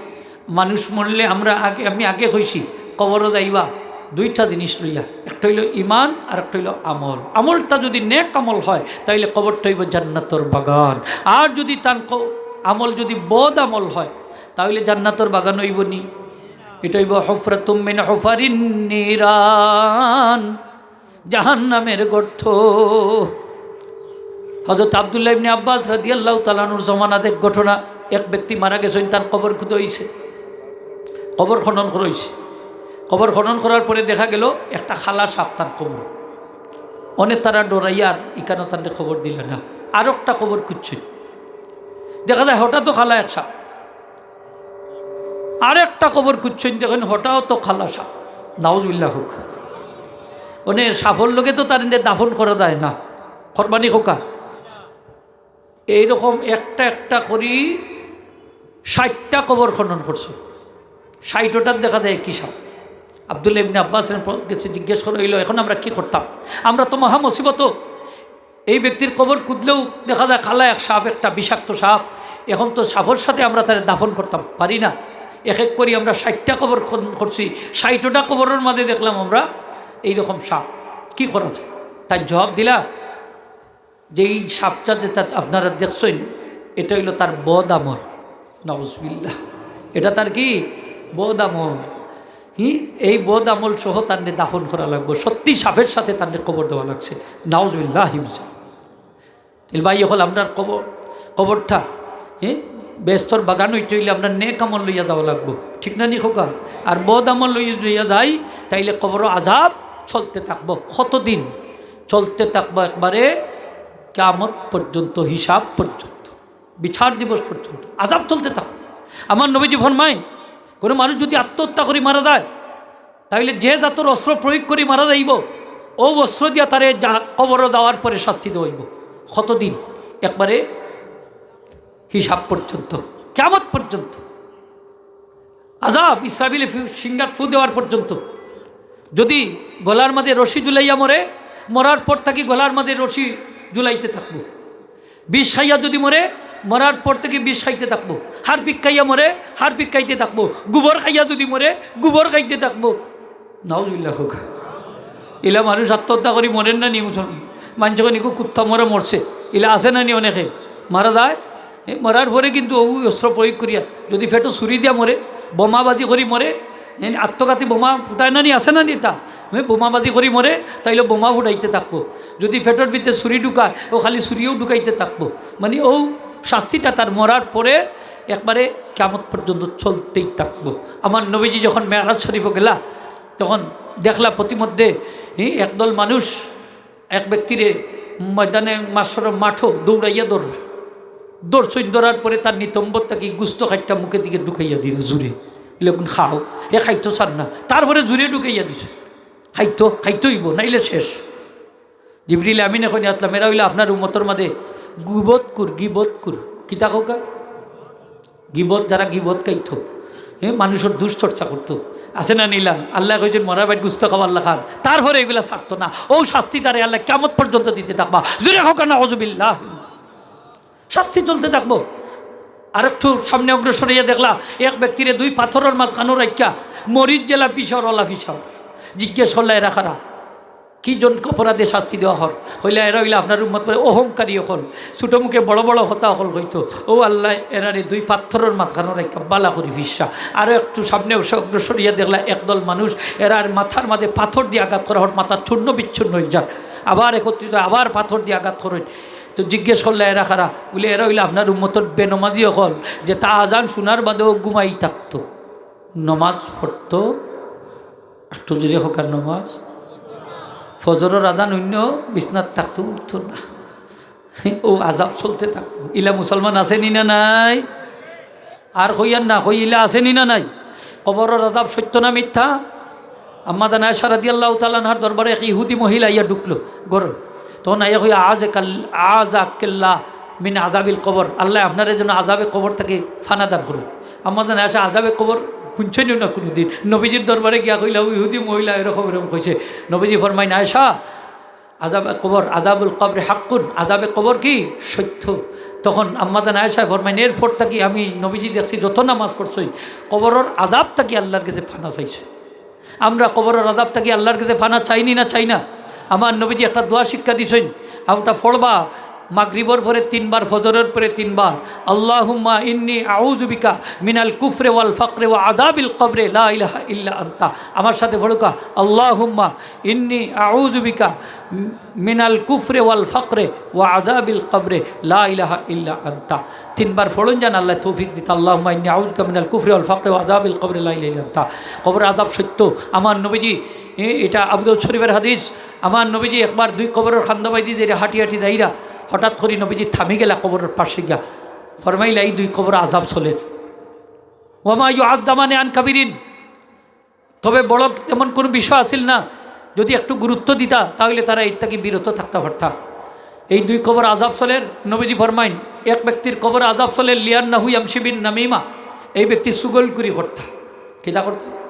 মানুষ মরলে আমরা আগে, আমি আগে কইছি, কবরো যাইবা দুইটা জিনিস লইয়া, একটা অইলো ইমান আর একটা অইলো আমল। আমলটা যদি নেক আমল হয়, তাইলে কবরটা অইবো জান্নাতর বাগান। আর যদি তান ক-, আমল যদি বদ আমল হয়, তাইলে জান্নাতর বাগান অইবো নি? এটা অইবো হুফরাতুম মিন হুফারিন নিরান। জাহান্নামের গর্ত। হযরত আব্দুল্লাহ ইবনে আব্বাস রাদিয়াল্লাহু তাআলা আনহুর জমানাত এক ঘটনা, এক ব্যক্তি মারা গেছইন, তার কবর খুদা অইছে, কবর খনন করা অইছে। কবর খনন করার পরে দেখা গেল একটা কালা সাপ তার কবর। অনে তারা ডরাইয়া আর ইখানো তানরে কবর দিলা না, আরোকটা কবর খুঁজছইন, দেখা যায় হঠাৎও কালা এক সাপ। আরেকটা কবর খুঁজছইন, দেখইন হঠাৎও কালা সাপ। নাউজুবিল্লাহ কউক। মানে সাপর লগে তো তারে দাফন করা যায় না, কুরবানি কউক্কা। এইরকম একটা একটা করি ষাইটটা কবর খনন করছে। ষাইটটাত দেখা যায় একই সাপ। আব্দুল্লাহ ইবনে আব্বাসর গেছে জিজ্ঞেস করা অইলো, "এখন আমরা কি করতাম? আমরা তো মহা মুসিবত।" এই ব্যক্তির কবর খুঁজলেও দেখা যায় কালা এক সাপ, একটা বিষাক্ত সাপ। এখন তো সাপর সাথে আমরা তারে দাফন করতাম পারি না। এক এক করি আমরা ষাইটটা কবর খনন করছি, ষাইটটা কবরর মাঝে দেখলাম আমরা এইরকম সাপ। কি করা যায়? তাই জবাব দিলা যে এই সাপটা যেটা আপনারা দেখছইন, এটা অইলো তার বদ আমল। নাউজুবিল্লাহ। এটা তার কি? বদ আমল। হি, এই বদ আমল সহ তানরে দাফন করা লাগবো। সত্যি সাপের সাথে তানরে কবর দেওয়া লাগছে। নাউজুবিল্লাহ। তাইলে ভাই, অখন আমরার কবর, কবরটা, হি, বেহেস্তর বাগান অইতে অইলে আমরা নেক আমল লইয়া যাওয়া লাগবো, ঠিক না নি কউক্কা? আর বদ আমল লইয়া, লইয়া যাই, তাইলে কবরো আযাব চলতে থাকবো। কতদিন চলতে থাকবো? একবারে কিয়ামত পর্যন্ত, হিসাব পর্যন্ত, বিচার দিবস পর্যন্ত আযাব চলতে থাকবো। আমার নবীজি ফরমাইন, কোনো মানুষ যদি আত্মহত্যা করি মারা যায়, তাইলে যে জাতর অস্ত্র প্রয়োগ করি মারা যাইবো, অউ অস্ত্র দিয়া তারে জা-, কবরো দেওয়ার পরে শাস্তি দেওয়া অইবো। কতদিন? একবারে হিসাব পর্যন্ত, কিয়ামত পর্যন্ত। আযাব, ইসরাফিলে ফু-, সিংগাত ফু দেওয়ার পর্যন্ত। যদি গলার মাঝে রশি ঝুলাইয়া মরে, মরার পর থাকি গলার মাঝে রশি ঝুলাইতে থাকবো। বিষ খাইয়া যদি মরে, মরার পর থাকি বিষ খাইতে থাকবো। হারপিক খাইয়া মরে, হারপিক খাইতে থাকবো। গোবর খাইয়া যদি মরে, গোবর খাইতে থাকবো। নাউজুবিল্লাহ কউক্কা। ইলা মানুষ আত্মহত্যা করি মরের না নি মুসলমান? মানষে কয় নি, কুত্তা মরে মরছে। ইলা আছে না নি অনেকে? মারা যায়। এ, মরার পরে কিন্তু অউ অস্ত্র প্রয়োগ করিয়া, যদি পেটো ছুরি দিয়া মরে, বোমাবাজি করি মরে, এ, আত্মঘাতী বোমা ফুটায় না নি, আছে না নি তা? এ, বোমাবাজি করি মরে, তাইলে বোমা ফুটাইতে থাকবো। যদি পেটর ভিতরে ছুরি ঢুকায়, অউ খালি ছুরিও ঢুকাইতে থাকবো। মানে অউ শাস্তিটা তার মরার পরে একবারে কিয়ামত পর্যন্ত চলতেই থাকবো। আমার নবীজি যখন মেরাজ শরীফো গেলা, তখন দেখলা পথিমধ্যে, এ, একদল মানুষ এক ব্যক্তিরে ময়দানে মাশরর মাঠো দৌড়াইয়া ধররা। ধরছইন, ধরার পরে তার নিতম্বর থাকি গুস্ত কাইট্টা মুখে দিকে ঢুকাইয়া দিরা জুরে। ইলা কইন, "খাও।" হে খাইতো চার না, তারপরে জুরে ঢুকাইয়া দিছে। খাইতো, খাইতো অইবো, নাইলে শেষ। জিবরিল আমিনে কইন, "আতলাম, এরা অইলা আপনার উম্মতর মাঝে গিবতখুর, গিবতখুর।" কিতা কউক্কা? গিবত, যারা গিবত খাইতো, এ, মানুষর দুষ চর্চা করতো, আছে না নি ইলা? আল্লায় কইছইন মরার বাদে গুস্ত খাওয়ার লাখান, তারপরে ইগুলা ছাড়তো না। অউ শাস্তি তারে আল্লায় কিয়ামত পর্যন্ত দিতে থাকবা। জুরে কউক্কা নাউজুবিল্লাহ। শাস্তি চলতে থাকবো। আর একটু সামনে অগ্রসর অইয়া দেখলা, এক ব্যক্তিরে দুই পাথরর মাঝখানো রাখিয়া মরিচ যেলা পিষার অলা পিষার। জিজ্ঞেস করলা, "এরা কারা? কি জন অপরাধে শাস্তি দেওয়া অর?" কইলা, "এরা অইলা আপনার উম্মত।" বলে, "অহংকারী অকল, ছোট মুখে বড় বড় কথা অকল কইতো।" অউ আল্লায় এরারে দুই পাথরর মাঝখানো রাখিয়া বালা করি পিষরা। আরো একটু সামনে অগ্রসর অইয়া দেখলা, একদল মানুষ, এরার মাথার মাঝে পাথর দিয়া আঘাত করা অর, মাথা চূর্ণ বিচ্ছন্ন অইযার। আবার একত্রিত, আবার পাথর দিয়া আঘাত করইন। তো জিজ্ঞেস করলা, "এরা কারা?" বলে, "এরা অইলা আপনার উম্মতর বেনমাজি অকল, যেতা আজান হুনার বাদেও ঘুমাই থাকতো, নমাজ পড়তো।" একটু জুরে কউক্কা, নমাজ। ফজরর আজান হুনলেও বিছনাত থাকতো, উঠতো না। অউ আজাব চলতে থাকবো। ইলা মুসলমান আছে নি না নাই? আর কইয়ার না, কই ইলা আছে নি না নাই? কবরর আজাব সত্য না মিথ্যা? আম্মাজান আয়েশা রাদিয়াল্লাহু তাআলা আনহার দরবারে এক ইহুদি মহিলা আইয়া ঢুকলো ঘরো। তখন আইয়া কইয়া, "আজাকাল-, আজাকাল্লাহ মিন আযাবিল কবর।" আল্লায় আপনারে যেন আযাবে কবর থাকি ফানা দান করুক। আম্মাজান আয়েশা আযাবে কবর হুনছইন না কুনুদিন। নবীজির দরবারে গিয়া কইলা, "অউ ইহুদি মহিলা এরকম এরকম কইছে।" নবীজি ফরমাইন, "আয়েশা, আযাবে কবর, আযাবুল কবরে হাক্কুন, আযাবে কবর কি? সত্য।" তখন আম্মাজান আয়েশায় ফরমাইন, "এরপর থাকি আমি নবীজি দেখছি যত নামাজ পড়ছইন, কবরর আযাব থাকি আল্লার গেছে ফানা চাইছি।" আমরা কবরর আযাব থাকি আল্লার গেছে ফানা চাই নি না চাই না? আমার নবীজি একটা দোয়া শিক্ষা দিছইন, আর অটা পড়বা মাগরিবর পরে তিনবার, ফজরর পরে তিনবার, "আল্লাহুম্মা ইন্নী আউযু বিকা মিনাল কুফরে ওয়াল ফাকরে ওয়া আযাবিল কবরে লা ইলাহা ইল্লা আনতা।" আমার সাথে পড়ুক্কা, "আল্লাহুম্মা ইন্নী আউযু বিকা মিনাল কুফরে ওয়াল ফাকরে ওয়া আযাবিল কবরে লা ইলাহা ইল্লা আনতা।" তিনবার পড়ইন যান, আল্লায় তৌফিক দিতা। "আল্লাহুম্মা ইন্নী আউযু বিকা মিনাল কুফরে ওয়াল ফাকরে ওয়া আযাবিল কবরে লা ইলাহা ইল্লা আনতা।" কবরর আযাব সত্য। আমার নবীজি, এ, ইটা আবু দাউদ শরীফর হাদিস, আমার নবীজি একবার দুই কবরর কান্দাবায়দি যাইরা, হাঁটি হাঁটি যাইরা, হঠাৎ করি নবীজি থামি গেলা কবরর পাশে গিয়া। ফরমাইলা, "এই দুই কবরো আযাব চলের।" "ওয়ামা ইউআযযাবানি আন কাবীরিন।" তবে বড় তেমন কুনু বিষয় আছিল না, যুদি একটু গুরুত্ব দিতা, তাইলে তারা এর থাকি বিরত থাকতা পারতা। এই দুই কবরো আযাব চলের, নবীজি ফরমাইন, এক ব্যক্তির কবরো আযাব চলের, "লিআন্নাহু ইয়ামশি বিন নামিমা", এই ব্যক্তি চুগলখুরি করতা। কিতা করতা?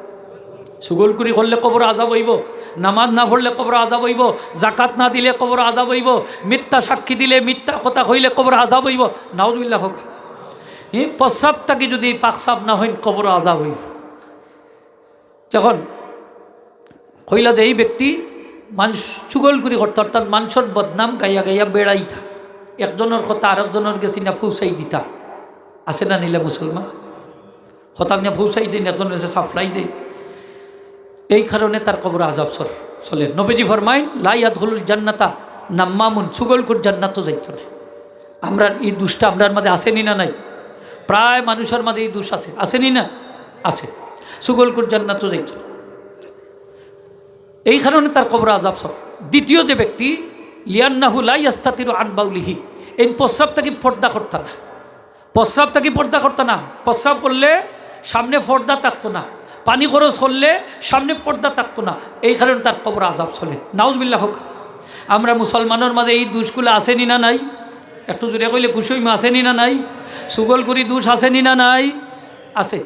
চুগলখুরি করলে কবরো আযাব অইবো, নামাজ না পড়লে কবরো আযাব অইবো, যাকাত না দিলে কবরো আযাব অইবো, মিথ্যা সাক্ষী দিলে, মিথ্যা কথা কইলে কবরো আযাব অইবো। নাউজুবিল্লাহ কউক্কা। ই প্রস্রাব থাকি যুদি পাকসাফ না অইন, কবরো আযাব অইবো। যখন কইলা যে এই ব্যক্তি মানুষ চুগলখুরি করতা, অর্থাৎ মানষর বদনাম গাইয়া গাইয়া বেড়াইতা, একজনর কথা আরকজনর গেছে নিয়া পৌঁছাই দিতা, আছে না নি ইলা মুসলমান? কথা নিয়া পৌঁছাই দেইন, একজনর গেছে supply দেইন, এই কারণে তার কবরো আযাব চল-, চলের। নবীজি ফরমাইন, "লা ইয়াদখুলুল জান্নাতা নাম্মামুন", চুগলখুর জান্নাতো যাইতো নায়। আমরার ই দুষটা আমরার মাঝে আছে নি না নাই? প্রায় মানুষর মাঝে ই দুষ আছে, আছে নি না? আছে। চুগলখুর জান্নাতো যাইতো নায়। এই কারণে তার কবরো আযাব চল। দ্বিতীয় যে ব্যক্তি, "লিআন্নাহু লা ইয়াস্তাতিরু আন বাউলিহি", এই প্রস্রাব থাকি পর্দা করতা না। প্রস্রাব থাকি পর্দা করতা না। প্রস্রাব করলে সামনে পর্দা থাকতো না, পানি খরচ করলে সামনে পর্দা থাকতো না, এই কারণে তার কবরো আযাব চলের। নাউজুবিল্লাহ কউক্কা। আমরা মুসলমানর মাঝে এই দুষগুলা আছে নি না নাই? একটু জুরে কইলে খুশি অইমু, আছে নি না নাই? চুগলখুরি দুষ আছে নি না নাই? আছে।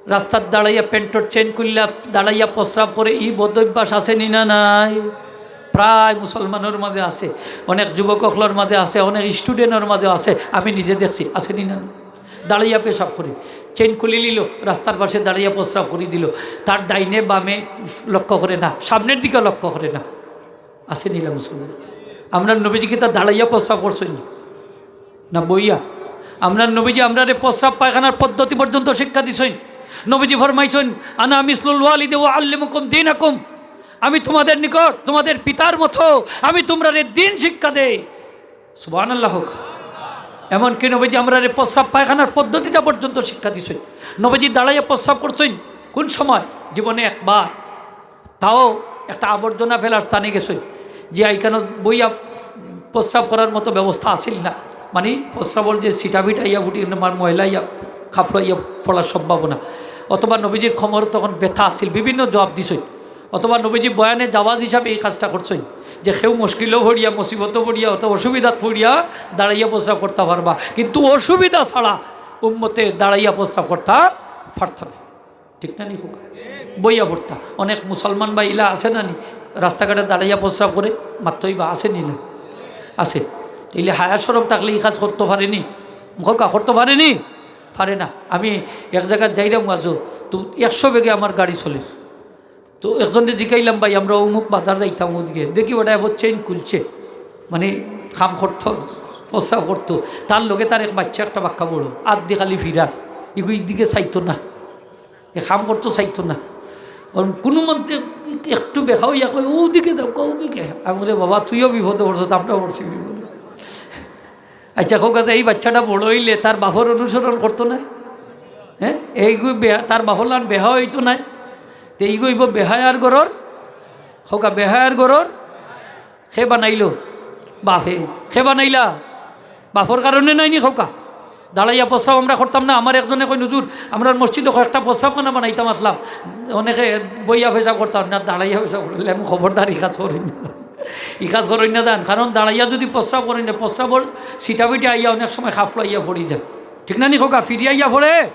রাস্তাত দাঁড়াইয়া প্যান্টর চেইন খুলিয়া দাঁড়াইয়া প্রস্রাব করে, ই বদ অভ্যাস আছে নি না নাই? প্রায় মুসলমানর মাঝে আছে, অনেক যুবক অকলর মাঝে আছে, অনেক স্টুডেন্টর মাঝে আছে। আমি নিজে দেখছি, আছে নি না? দাঁড়াইয়া পেশাব করে, চেইন খুলি নিল, রাস্তার পাশে দাঁড়াইয়া প্রস্রাব করি দিল। তার ডাইনে বামে লক্ষ্য করে না, সামনের দিকে লক্ষ্য করে না। আছে নি না মুসলমান? আমরার নবীজি কিতা দাঁড়াইয়া প্রস্রাব করছইন না বইয়া? আমরার নবীজি আমরারে প্রস্রাব পায়খানার পদ্ধতি পর্যন্ত শিক্ষা দিছইন। নবীজি ফরমাইছইন, "আনা মিসলুল ওয়ালিদে ওয়া আল্লিমুকুম দীনাকুম।" আমি তোমাদের নিকট তোমাদের পিতার মতো, আমি তোমরারে দ্বীন শিক্ষা দেই। সুবহানাল্লাহ হোক। এমনকি নবীজি আমরারে প্রস্রাব পায়খানার পদ্ধতিটা পর্যন্ত শিক্ষা দিছইন। নবীজি দাঁড়াইয়া প্রস্রাব করছইন কোন সময়? জীবনে একবার। তাও একটা আবর্জনা ফেলার স্থানে গেছইন, যে এইখানে বইয়া প্রস্রাব করার মতো ব্যবস্থা আছিল না, মানে প্রস্রাবর যে সিটাফিটা ইয়া ফুটি, মানে ময়লা ইয়া কাপড় ইয়া পড়ার সম্ভাবনা, অথবা নবীজির কোমর তখন ব্যথা আছিল, বিভিন্ন জবাব দিছইন। অথবা নবীজি বয়ানে জাওয়াজ হিসাবে এই কাজটা করছইন, যে কেউ মুশকিলও পড়িয়া, মুসিবতও পড়িয়া, অথবা অসুবিধাত পড়িয়া দাঁড়াইয়া প্রস্রাব করতা পারবা, কিন্তু অসুবিধা ছাড়া উম্মতে দাঁড়াইয়া প্রস্রাব করতা পারতা না। ঠিক না নি হোক? বইয়া পড়তা। অনেক মুসলমান ভাই ইলা আছে না নি, রাস্তাঘাটে দাঁড়াইয়া প্রস্রাব করে, মাত্রই বা আছে নি না? আছে। তাইলে হায়া শরম থাকলে ই কাজ করতো পারেনি? খোকা করতো পারেনি? পারে না। আমি এক জাগাত যাইরাম আজও, তো একশো বেগে আমার গাড়ি চলের। তো একজনরে জিকাইলাম, "ভাই, আমরা অমুক বাজার যাইতাম, ওদিকে।" দেখি ওটা এবার চেইন খুলছে, মানে কাম করতো, প্রস্রাব করতো। তার লগে তার এক বাচ্চা একটা বাক্কা বড়, আত দি খালি ফিরার, ইগু ইদিকে চাইতো না, এ কাম করতো চাইতো না। ওর কোনো মতে একটু বেখা অইয়া কয়, "ওদিকে যাও, ওদিকে।" আমি বলি, "বাবা, তুইও বিপদে পড়ছস, আমরাও পড়ছি বিপদে।" আচ্ছা, কউক্কা যে এই বাচ্চাটা বড় অইলে তার বাপর অনুসরণ করতো না? হ্যাঁ, এইগু বেহা-, তার বাপর লান বেহা অইতো না? তে এইগু অইবো বেহায়ার ঘরর, কউক্কা বেহায়ার ঘরর। কে বানাইলো? বাপে। কে বানাইলা? বাপর কারণে নায় নি কউক্কা? দাঁড়াইয়া প্রস্রাব আমরা করতাম না। আমার একজনে কইন, "হুজুর, আমরার মসজিদো কয়েকটা প্রস্রাবখানা বানাইতাম আছলাম, অনেকে বইয়া পেশাব করতাম না, দাঁড়াইয়া পেশাব করলে আমি খবরদার ই কাজ করইন না।" ই কাজ করইন না যান, কারণ দাঁড়াইয়া যদি প্রস্রাব করইন না, প্রস্রাবর সিটাফিটা আইয়া অনেক সময় কাপড়ো আইয়া পড়ি যায়, ঠিক না নি কউক্কা? ফিরিয়া আইয়া পড়ে,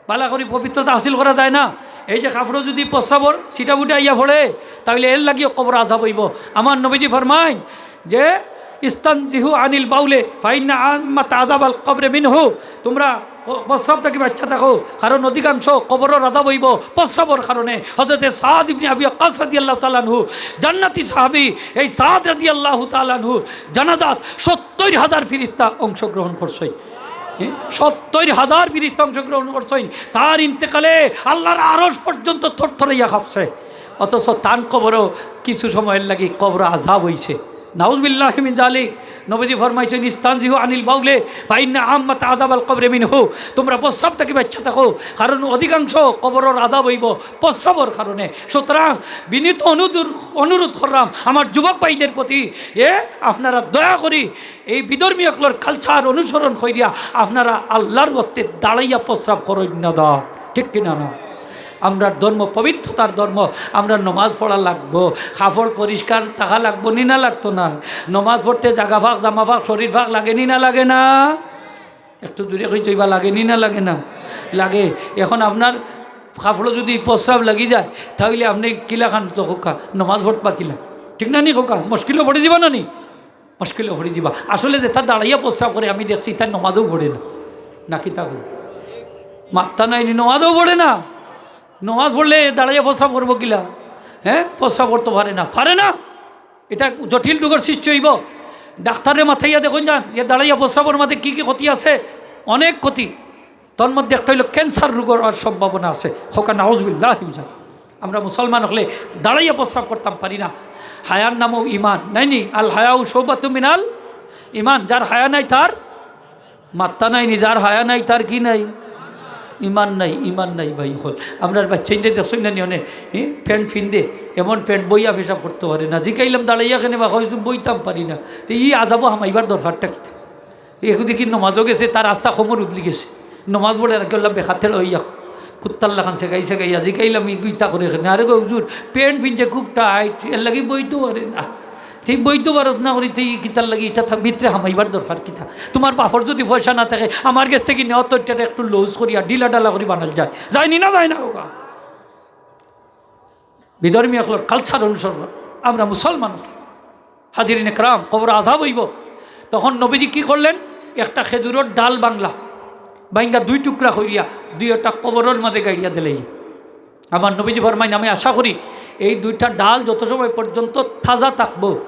ভালা করি পবিত্রতা হাসিল করা যায় না। এই যে কাপড়ো যদি প্রস্রাবর সিটাফিটা আইয়া পড়ে, তাইলে এর লাগিও কবর আযাব অইবো। আমার নবীজি ফরমাইন যে, "ইস্তানজিহু আনিল বাউলে ফাইন্না আম্মাতা আযাবাল কবরে মিনহু।" তোমরা ক-, প্রস্রাব থাকি বাচ্চা থাকো, কারণ অধিকাংশ কবরর আযাব অইবো প্রস্রাবর কারণে। হযরতে সাদ ইবনে আবি ওয়াক্কাস রাদিয়াল্লাহু তাআলা আনহু, জান্নাতি সাহাবী, এই সাদ রাদিয়াল্লাহু তাআলা আনহুর জানাজাত সত্তইর হাজার ফিরিস্তা অংশগ্রহণ করছইন। হ্যাঁ? সত্তইর হাজার ফিরিস্তা অংশগ্রহণ করছইন। তার ইন্তেকালে আল্লাহর আরশ পর্যন্ত থরথরাইয়া কাঁপছে। অথচ তান কবরো কিছু সময়র লাগি কবরো আযাব অইছে। নাউজুবিল্লাহি মিন যালিক। নবীজি ফরমাইছইন, "ইস্তানজিহু আনিল বাউলে ফাইন্না আম্মাতা আযাবাল কবরে মিনহু।" তোমরা প্রস্রাব থাকি বাচ্চা থাকো, কারণ অধিকাংশ কবরর আযাব অইবো প্রস্রাবর কারণে। সুতরাং বিনীত অনুদুর-, অনুরোধ করলাম আমার যুবক ভাইদের প্রতি, এ আপনারা দয়া করি এই বিধর্মী অকলর কালচার অনুসরণ করিয়া আপনারা আল্লাহর ওয়াস্তে দাঁড়াইয়া প্রস্রাব করইন না দা, ঠিক কিনা না? আমরার ধর্ম পবিত্রতার ধর্ম, আমরার নমাজ পড়া লাগবো, কাপড় পরিষ্কার থাকা লাগবো নি না লাগতো না? নমাজ পড়তে জাগা ফাঁক, জামা ফাঁক, শরীর ফাঁক লাগে নি না লাগে না? একটু জুরে কইতো ইবা লাগে নি না লাগে না? লাগে। এখন আপনার কাপড়ো যদি প্রস্রাব লাগি যায়, তাইলে আপনে কিলাখান তো কউক্কা, নমাজ পড়বা কিলা? ঠিক না নি কউক্কা? মুশকিলো পড়ি যিবা না নি? মুশকিলো পড়ি যিবা। আসলে যেতা দাঁড়াইয়া প্রস্রাব করে আমি দেখছি, ইতা নমাজও পড়ে না। না কিতা কই? মাত্তা নাই নি, নমাজও পড়ে না। নমাজ পড়লে দাঁড়াইয়া প্রস্রাব করবো কিলা? হ্যাঁ, প্রস্রাব করতো পারে না, পারে না। ইটা জটিল রোগর সৃষ্টি অইবো। ডাক্তাররে মাতাইয়া দেখইন যান যে দাঁড়াইয়া প্রস্রাবর মাঝে কি কি ক্ষতি আছে, অনেক ক্ষতি। তার মধ্যে একটা অইলো ক্যান্সার রোগ অওয়ার সম্ভাবনা আছে। কউক্কা নাউজুবিল্লাহি মিন যালিক। আমরা মুসলমান অকলে দাঁড়াইয়া প্রস্রাব করতাম পারি না। হায়ার নামও ইমান, নায় নি? আল হায়াউ শুবাতুম মিনাল ইমান। যার হায়া নাই তার মাত্তা নাই নি, যার হায়া নাই তার কি নাই? ইমান নাই, ইমান নাই ভাই অকল। আমরার বাচ্চাইন্তে দেখছইন না নি অনে, হ্যাঁ, প্যান্ট ফিন্দে, এমন প্যান্ট বইয়া পেশাব করতো পারে না। জিকাইলাম দাঁড়াইয়া কেনে বা, কয়, "বইতাম পারি না।" তে ই আযাবো হামাইবার দরকারটা কিতা? একদিকে নমাজও গেছে, তার আস্তা কোমর উদলি গেছে। নমাজ পড়ে আর কি, আল্লাহ বেখাতের অইয়া কুত্তার লাখান সেগাই সেগাই। জিকাইলাম, "ই ইতা করে কেনে?" "আরে গো হুজুর, প্যান্ট ফিনছে খুব টাইট, এর লাগি বইতো পারে না।" "তুই বইতো পারস না করি তুই কিতার লাগি ইটা থা-, ভিতরে হামাইবার দরকার কিতা? তোমার বাপর যদি পয়সা না থাকে, আমার গেছ থাকি নেও তো, ইটা একটু লুজ করিয়া ঢিলা ঢালা করি বানাইল যায়।" যায়নি না, যায় না কউক্কা? বিধর্মী অকলর কালচার অনুসরণ করা। আমরা মুসলমান অকল। হাজিরিন একরাম, কবর আজাব অইবো। তখন নবীজি কি করলেন? একটা খেজুরর ডাল ভাঙলা, ভাঙ্গা দুই টুকরা করিয়া দুইটা কবরর মাঝে গাড়িয়া দিলাইলা। আমার নবীজি ফরমাইন, আমি আশা করি এই দুইটা ডাল যত সময় পর্যন্ত তাজা থাকবো,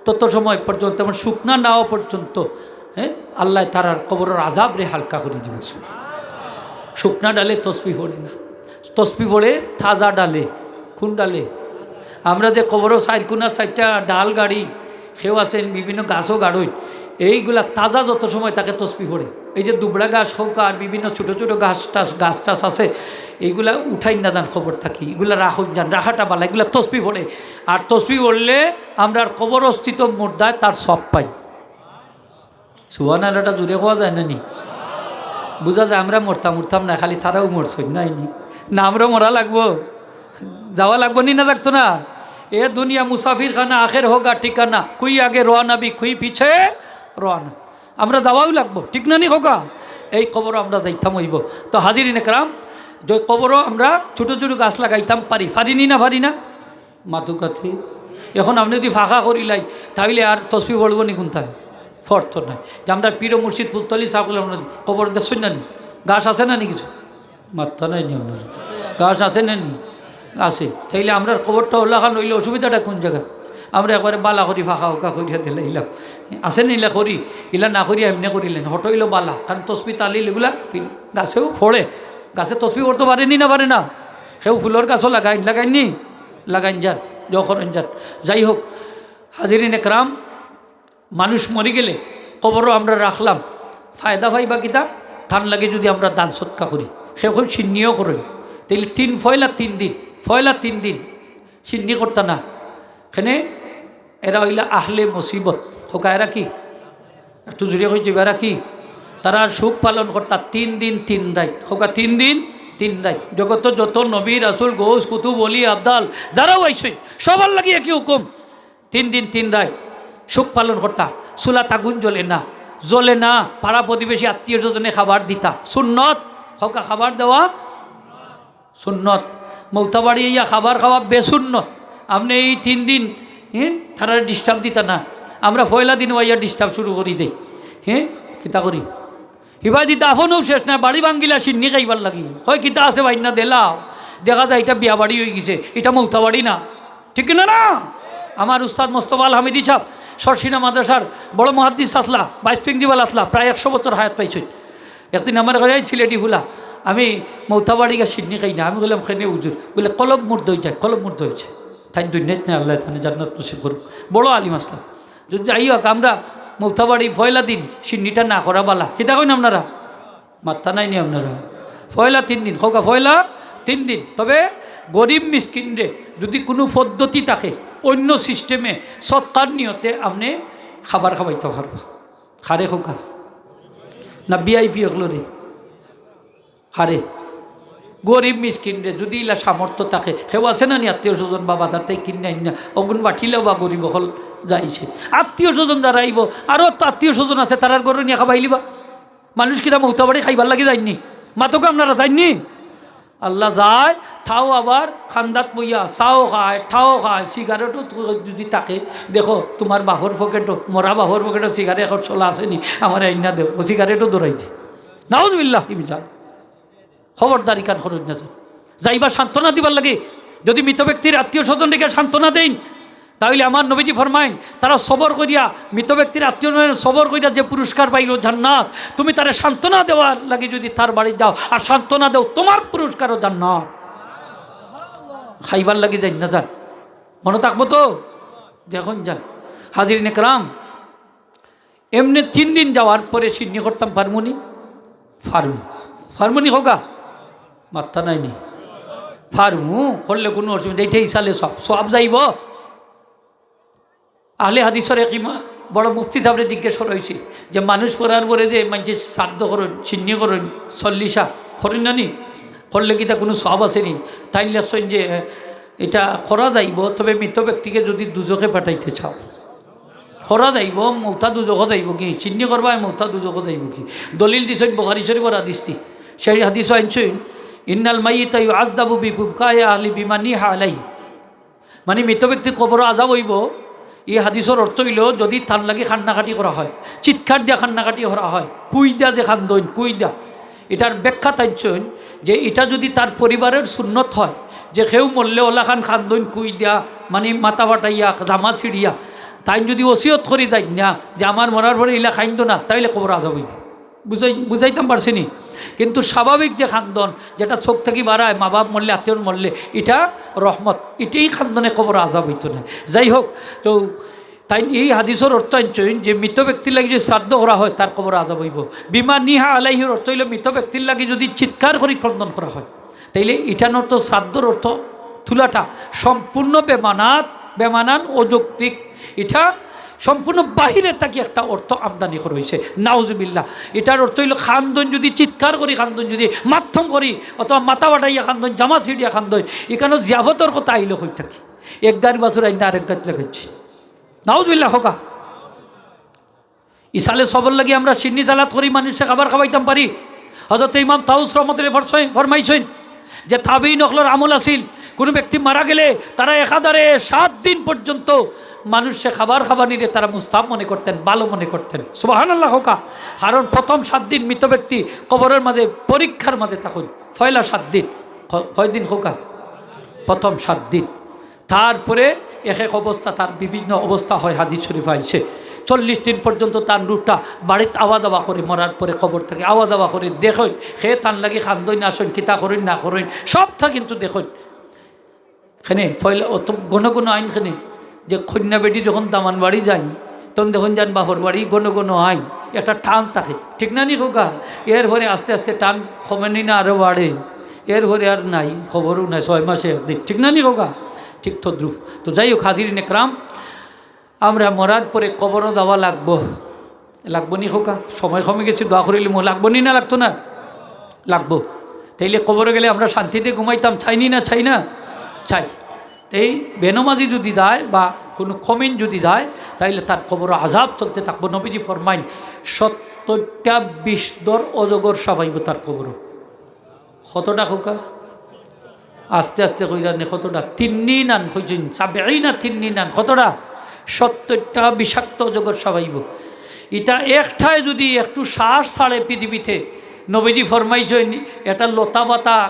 তত সময় পর্যন্ত, এবং শুকনা না অওয়া পর্যন্ত, হ্যাঁ, আল্লায় তারার কবরর আজাবরে হালকা করি দিবো। শুকনা ডালে তসবি পড়ে না, তসবি পড়ে তাজা ডালে। কোন ডালে? আমরা যে কবরো চাইর কুনা চাইরটা ডাল গাড়ি, কেউ আছেন বিভিন্ন গাছও গাড়ইন, এইগুলা তাজা যত সময় থাকে তসবি পড়ে। এই যে দুবড়া ঘাস হউক আর বিভিন্ন ছোট ছোট ঘাস টাস, গাছ টাছ আছে, এইগুলা উঠাইন না যান কবর থাকি, এগুলা রাখইন যান, রাখাটা বালা, এগুলা তসবি পড়ে। আর তসবি পড়লে আমরার কবরস্থিত মুর্দায় তার সওয়াব পাই। সুবহানাল্লাহটা জোরে কওয়া যায় না নি? বুঝা যায় আমরা মরতাম, মরতাম না, খালি তারাও মরছইন, নাই নি? না, আমরাও মরা লাগবো, যাওয়া লাগবো নি, না লাগতো না? এ দুনিয়া মুসাফির খানা, আখের হোগা ঠিকানা, কুই আগে রওয়ানা ভি কুই পিছে রওয়ানা। আমরা যাওয়াও লাগবো, ঠিক না নি খোকা? এই কবরো আমরা যাইতাম অইবো। তো হাজিরিন একরাম, যে কবরো আমরা ছোট ছোট গাছ লাগাইতাম পারি, পারি নি না, পারি না? মাতুকাতি। এখন আপনে যদি ফাঁকা করিলাইন, তাইলে আর তসবি পড়বো নি কোনটায়? পড়তো নায়। যে আমরা পীর ও মুর্শিদ ফুলতলি সাকুল, আমরা কবর দেখছইন না নি? গাছ আছে না নি কিছু? মাত্তা নাই নি আপনার? গাছ আছে না নি? আছে। তাইলে আমরার কবরটা অলাখান অইলে অসুবিধাটা কোন জাগাত? আমরা একবারে বালা করি ফাঁকা উকা করিয়া দিলাইলাম। আছে নি ইলা করি? ইলা না করিয়া এমনে করিলাইন। হটো অইলো বালা। কারণ তসবি তালিল এগুলা গাছেও পড়ে। গাছে তসবি পড়তো পারে নি না পারে না? কেউ ফুলর গাছও লাগাইন, লাগাইন নি? লাগাইন যান, জোহর করইন যান। যাই হোক, হাজিরিন একরাম, মানুষ মরি গেলে কবরো আমরা রাখলাম, ফায়দা পাইবা কিতা? তান লাগি যদি আমরা দান সদকা করি, কেউ কেউ শিন্নিও করইন, তাইলে তিন, পয়লা তিন দিন, পয়লা তিন দিন শিন্নি করতা না। কেনে? এরা অইলা আহলে মুসিবত। খোকা, এরা কি? একটু জোরে কইতে, এরা কি? তারা শোক পালন করতা তিন দিন তিন রাইত। খোকা, তিন দিন তিন রাইত। জগতো যত নবী, রাসূল, গৌস, কুতুব, ওলি, আবদাল, যারাও আইছইন, সবার লাগি একই হুকুম। তিন দিন তিন রাইত শোক পালন করতা। চুলাত আগুন জ্বলে না, জ্বলে না, পাড়া প্রতিবেশী, আত্মীয় স্বজনে খাবার দিতা। সুন্নত, খোকা, খাবার দেওয়া সুন্নত। মৌতাবাড়ি আইয়া খাবার খাওয়া বেসুন্নত। আপনে এই তিন দিন, হ্যাঁ, তারারে disturb দিতা না। আমরা পয়লা দিন আইয়া disturb শুরু করি দেই। হ্যাঁ, কিতা করি? ইবাদি দাফনও শেষ নায়, বাড়ি ভাঙ্গিলা শিন্নি খাইবার লাগি। কয়, "কিতা আছে ভাইন্না, দেলাও।" দেখা যায় ইটা বিয়া বাড়ি অইগেছে, ইটা মৌতাবাড়ি না। ঠিক না, না? আমার উস্তাদ মোস্তফা আল হামিদি সাব, সরসিনা মাদ্রাসার বড় মুহাদ্দিস আছলা, vice principal আছলা, প্রায় একশো বছর হায়াত পাইছইন। একদিন আমারে কইরা, "এই সিলেটি ফুলা, আমি মৌতাবাড়ি গিয়া শিন্নি খাই না।" আমি কইলাম, "কেনে হুজুর?" বলে, "কলব মুর্দা অই যায়, কলব মুর্দা অইছে।" তাইন দুনিয়াত নাই, আল্লায় তানে জান্নাত নসিব করুক। বড় আলিম আছলা। যদি যাই হোক, আমরা মৌতাবাড়ি পয়লা দিন শিন্নিটা না করা বালা। কিতা কইন আপনারা? মাত্তা নাই নি আপনারা? পয়লা তিন দিন, খোকা, পয়লা তিন দিন। তবে গরিব মিসকিনরে যদি কুনু পদ্ধতি থাকে, অইন্য system-এ সদকার নিয়তে আপনে খাবার খাবাইতা পারবা। কারে খোকা? না VIP অকলরে? কারে? গরিব মিসকিনরে যদি ইলা সামর্থ্য থাকে, কেউ আছে না নি আত্মীয় স্বজন বা বাজার থাকি কিনি আইন না, অগুন বাটিলেও বা গরিব অকল যাইছে। আত্মীয় স্বজন যারা আইবো, আরো তো আত্মীয় স্বজন আছে, তারার ঘরো নিয়া খাবাইলিবা। মানুষ কিতা মৌতাবাড়ি খাইবার লাগি যাইন নি? মাতউক্কা আপনারা, যাইন নি? আল্লাহ যায়, তাও আবার খান্দাত বইয়া চাও খায়, ঠাও খায়, সিগারেটও তো যদি থাকে, দেখো, তুমার বাপর পকেটো, মরা বাপর পকেটো সিগারেট এখন চলা আছে নি? আমারে আইনা দেও, ও সিগারেটও ধরাই দি। নাউজুবিল্লাহ, ইমিজান। খবরদারি কান খরচ না যান। যাইবা সান্ত্বনা দিবার লাগি। যদি মৃত ব্যক্তির আত্মীয় স্বজন রেখে সান্ত্বনা দেইন, তাহলে আমার নবীজি ফরমাইন, তারা সবর করিয়া, মৃত ব্যক্তির আত্মীয় স্বজন সবর করিয়া যে পুরস্কার পাইল জান্নাত, তুমি তারে সান্ত্বনা দেওয়ার লাগি যদি তার বাড়ি যাও আর সান্ত্বনা দেও, তোমার পুরস্কারও জান্নাত। খাইবার লাগি যাইন না যান, মনো থাকবো তো? দেখইন যান, হাজিরিন একরাম, এমনে তিন দিন যাওয়ার পরে শিন্নি করতাম পারমু নি? পারমু। পারমু নি খোকা? মাত্তা নাই নি? পারমু, করলে কুনু অসুবিধা, ইটা ইসালে সওয়াব, সওয়াব যাইবো। আহলে হাদিসর এক ইমা-, বড় মুফতি সাবরে জিজ্ঞেস করা অইছিল যে মানুষ মরার পরে যে মানষে শ্রাদ্ধ করইন, শিন্নি করইন, চল্লিশা করইন না নি? করলে কিতা কুনু সওয়াব আছে নি? তাইন লেখছইন যে, "ইটা করা যাইবো, তবে মৃত ব্যক্তিকে যদি দুজখে পাঠাইতে চাও।" করা যাইবো, মৌতা দুজখো যাইবো কি? শিন্নি করবায় মৌতা দুজখো যাইবো কি? দলিল দিছইন বুখারী শরীফর হাদিস দি। সেই হাদিসও আনছইন, "ইন্নাল মাইয়িতা ইউআযযাবু বিবুকায়ে আহলি বিমা নিহা আলাইহি।" মানে মৃত ব্যক্তি কবরো আযাব অইবো, ই হাদিসর অর্থ অইলো, যুদি তান লাগি কান্নাকাটি করা হয়, চিৎকার দিয়া কান্নাকাটি করা হয়, কুইদা যে কান্দইন, কুইদা, ইটার ব্যাখ্যা তাইছইন যে ইটা যুদি তার পরিবারর সুন্নত হয়, যে কেউ মরলে অলাখান কান্দইন কুইদা, মানি মাথা ফাটাইয়া, জামা ছিড়িয়া, তাইন যুদি ওসিয়ত করি যাইন না যে আমার মরার পরে ইলা কাইন্দো না, তাইলে কবর আজাব অইবো। বুঝাই-, বুঝাইতাম পারছি নি? কিন্তু স্বাভাবিক যে কান্দন, যেটা চোখ থাকি বারায়, মা বাপ মরলে, আত্মীয় মরলে, ইটা রহমত, ইটাই কান্দনে কবর আজাব অইতো না। যাই হোক, তো তাইন ই হাদিসর অর্থ আনছইন যে মৃত ব্যক্তির লাগি যুদি শ্রাদ্ধ করা হয়, তার কবর আজাব অইবো। বিমা নিহা আলাইহির অর্থ অইলো মৃত ব্যক্তির লাগি যুদি চিৎকার করি ক্রন্দন করা হয়, তাইলে ইটার অর্থ, শ্রাদ্ধর অর্থ তুলাটা সম্পূর্ণ বেমানাত, বেমানান, অযৌক্তিক। ইটা সম্পূর্ণ বাহিরে থাকি একটা অর্থ আমদানি করা অইছে, নাউজুবিল্লাহ। ইটার অর্থ অইলো কান্দন যুদি, চিৎকার করি কান্দন যুদি, মাতম করি অথবা মাথা ফাটাইয়া কান্দন, জামা ছিড়িয়া কান্দন, ইখানো জিয়াফতর কথা আইলো কই থাকি? এক গাড়ি বাছুর আইন না আরেক গাড়িত লাগাইছে। নাউজুবিল্লাহ কউক্কা। ইসালে সবর লাগি আমরা শিন্নি সালাত করি, মানষরে খাবার খাবাইতাম পারি। হযরত ইমাম তাউস রহমতুল্লাহ ফরমাইছইন, ফরমাইছইন যে তাবেঈন অকলর আমল আছিল, কুনু ব্যক্তি মারা গেলে তারা একাধারে সাত দিন পর্যন্ত মানষরে খাবার খাবানিরে তারা মুস্তাহাব মনে করতেন, ভালো মনে করতেন। সুবহানাল্লাহ কউক্কা। কারণ প্রথম সাত দিন মৃত ব্যক্তি কবরর মাঝে পরীক্ষার মাঝে থাকইন। পয়লা সাত দিন, ক-, কয়দিন কউক্কা? প্রথম সাত দিন। তারপরে এক এক অবস্থা, তার বিভিন্ন অবস্থা হয়, হাদিস শরীফ আইছে। চল্লিশ দিন পর্যন্ত তার রুহটা বাড়িত আওয়া যাওয়া করে, মরার পরে কবর থাকি আওয়া যাওয়া করে, দেখইন, কে তান লাগি কান্দইন, আসইন, কিতা করইন না করইন, সবটা কিন্তু দেখইন। কেনে পয়লা অত ঘন ঘন আইন কেনে, যে কইন্যা বেটি যখন দামান বাড়ি যাইন, তখন দেখইন যান বাপর বাড়ি ঘন ঘন আইন, একটা টান থাকে, ঠিক না নি কউক্কা? এরপরে আস্তে আস্তে টান কমে নি না আরো বাড়ে, এরপরে আর নাই, খবরও নাই, ছয় মাসে একদিন, ঠিক না নি কউক্কা? ঠিক তদ্রুপ। তো যাই হোক, হাজিরিন একরাম, আমরা মরার পরে কবরো যাওয়া লাগবো, লাগবো নি কউক্কা? সময় কমি গেছে, দোয়া করিলিমু, লাগবো নি না লাগতো না? লাগবো। তাইলে কবরো গেলে আমরা শান্তিতে ঘুমাইতাম, চাই নি না, চাই না? চাই। এই বেনমাজি যুদি যায় বা কুনু কমিন যুদি যায়, তাইলে তার কবরো আজাব চলতে থাকবো। নবীজি ফরমাইন, সত্তরটা বিষধর অজগর সাফ আইবো তার কবরো। কতটা কউক্কা? আস্তে আস্তে কইরা নে, কতটা? তিন্নিনান কইছইন, সাবঈনা তিন্নিনান। কতটা? সত্তরটা বিষাক্ত অজগর সাফ আইবো। ইটা একটায় যুদি একটু শ্বাস ছাড়ে পৃথিবীতে, নবীজি ফরমাইছইন, এটা লতা পাতা,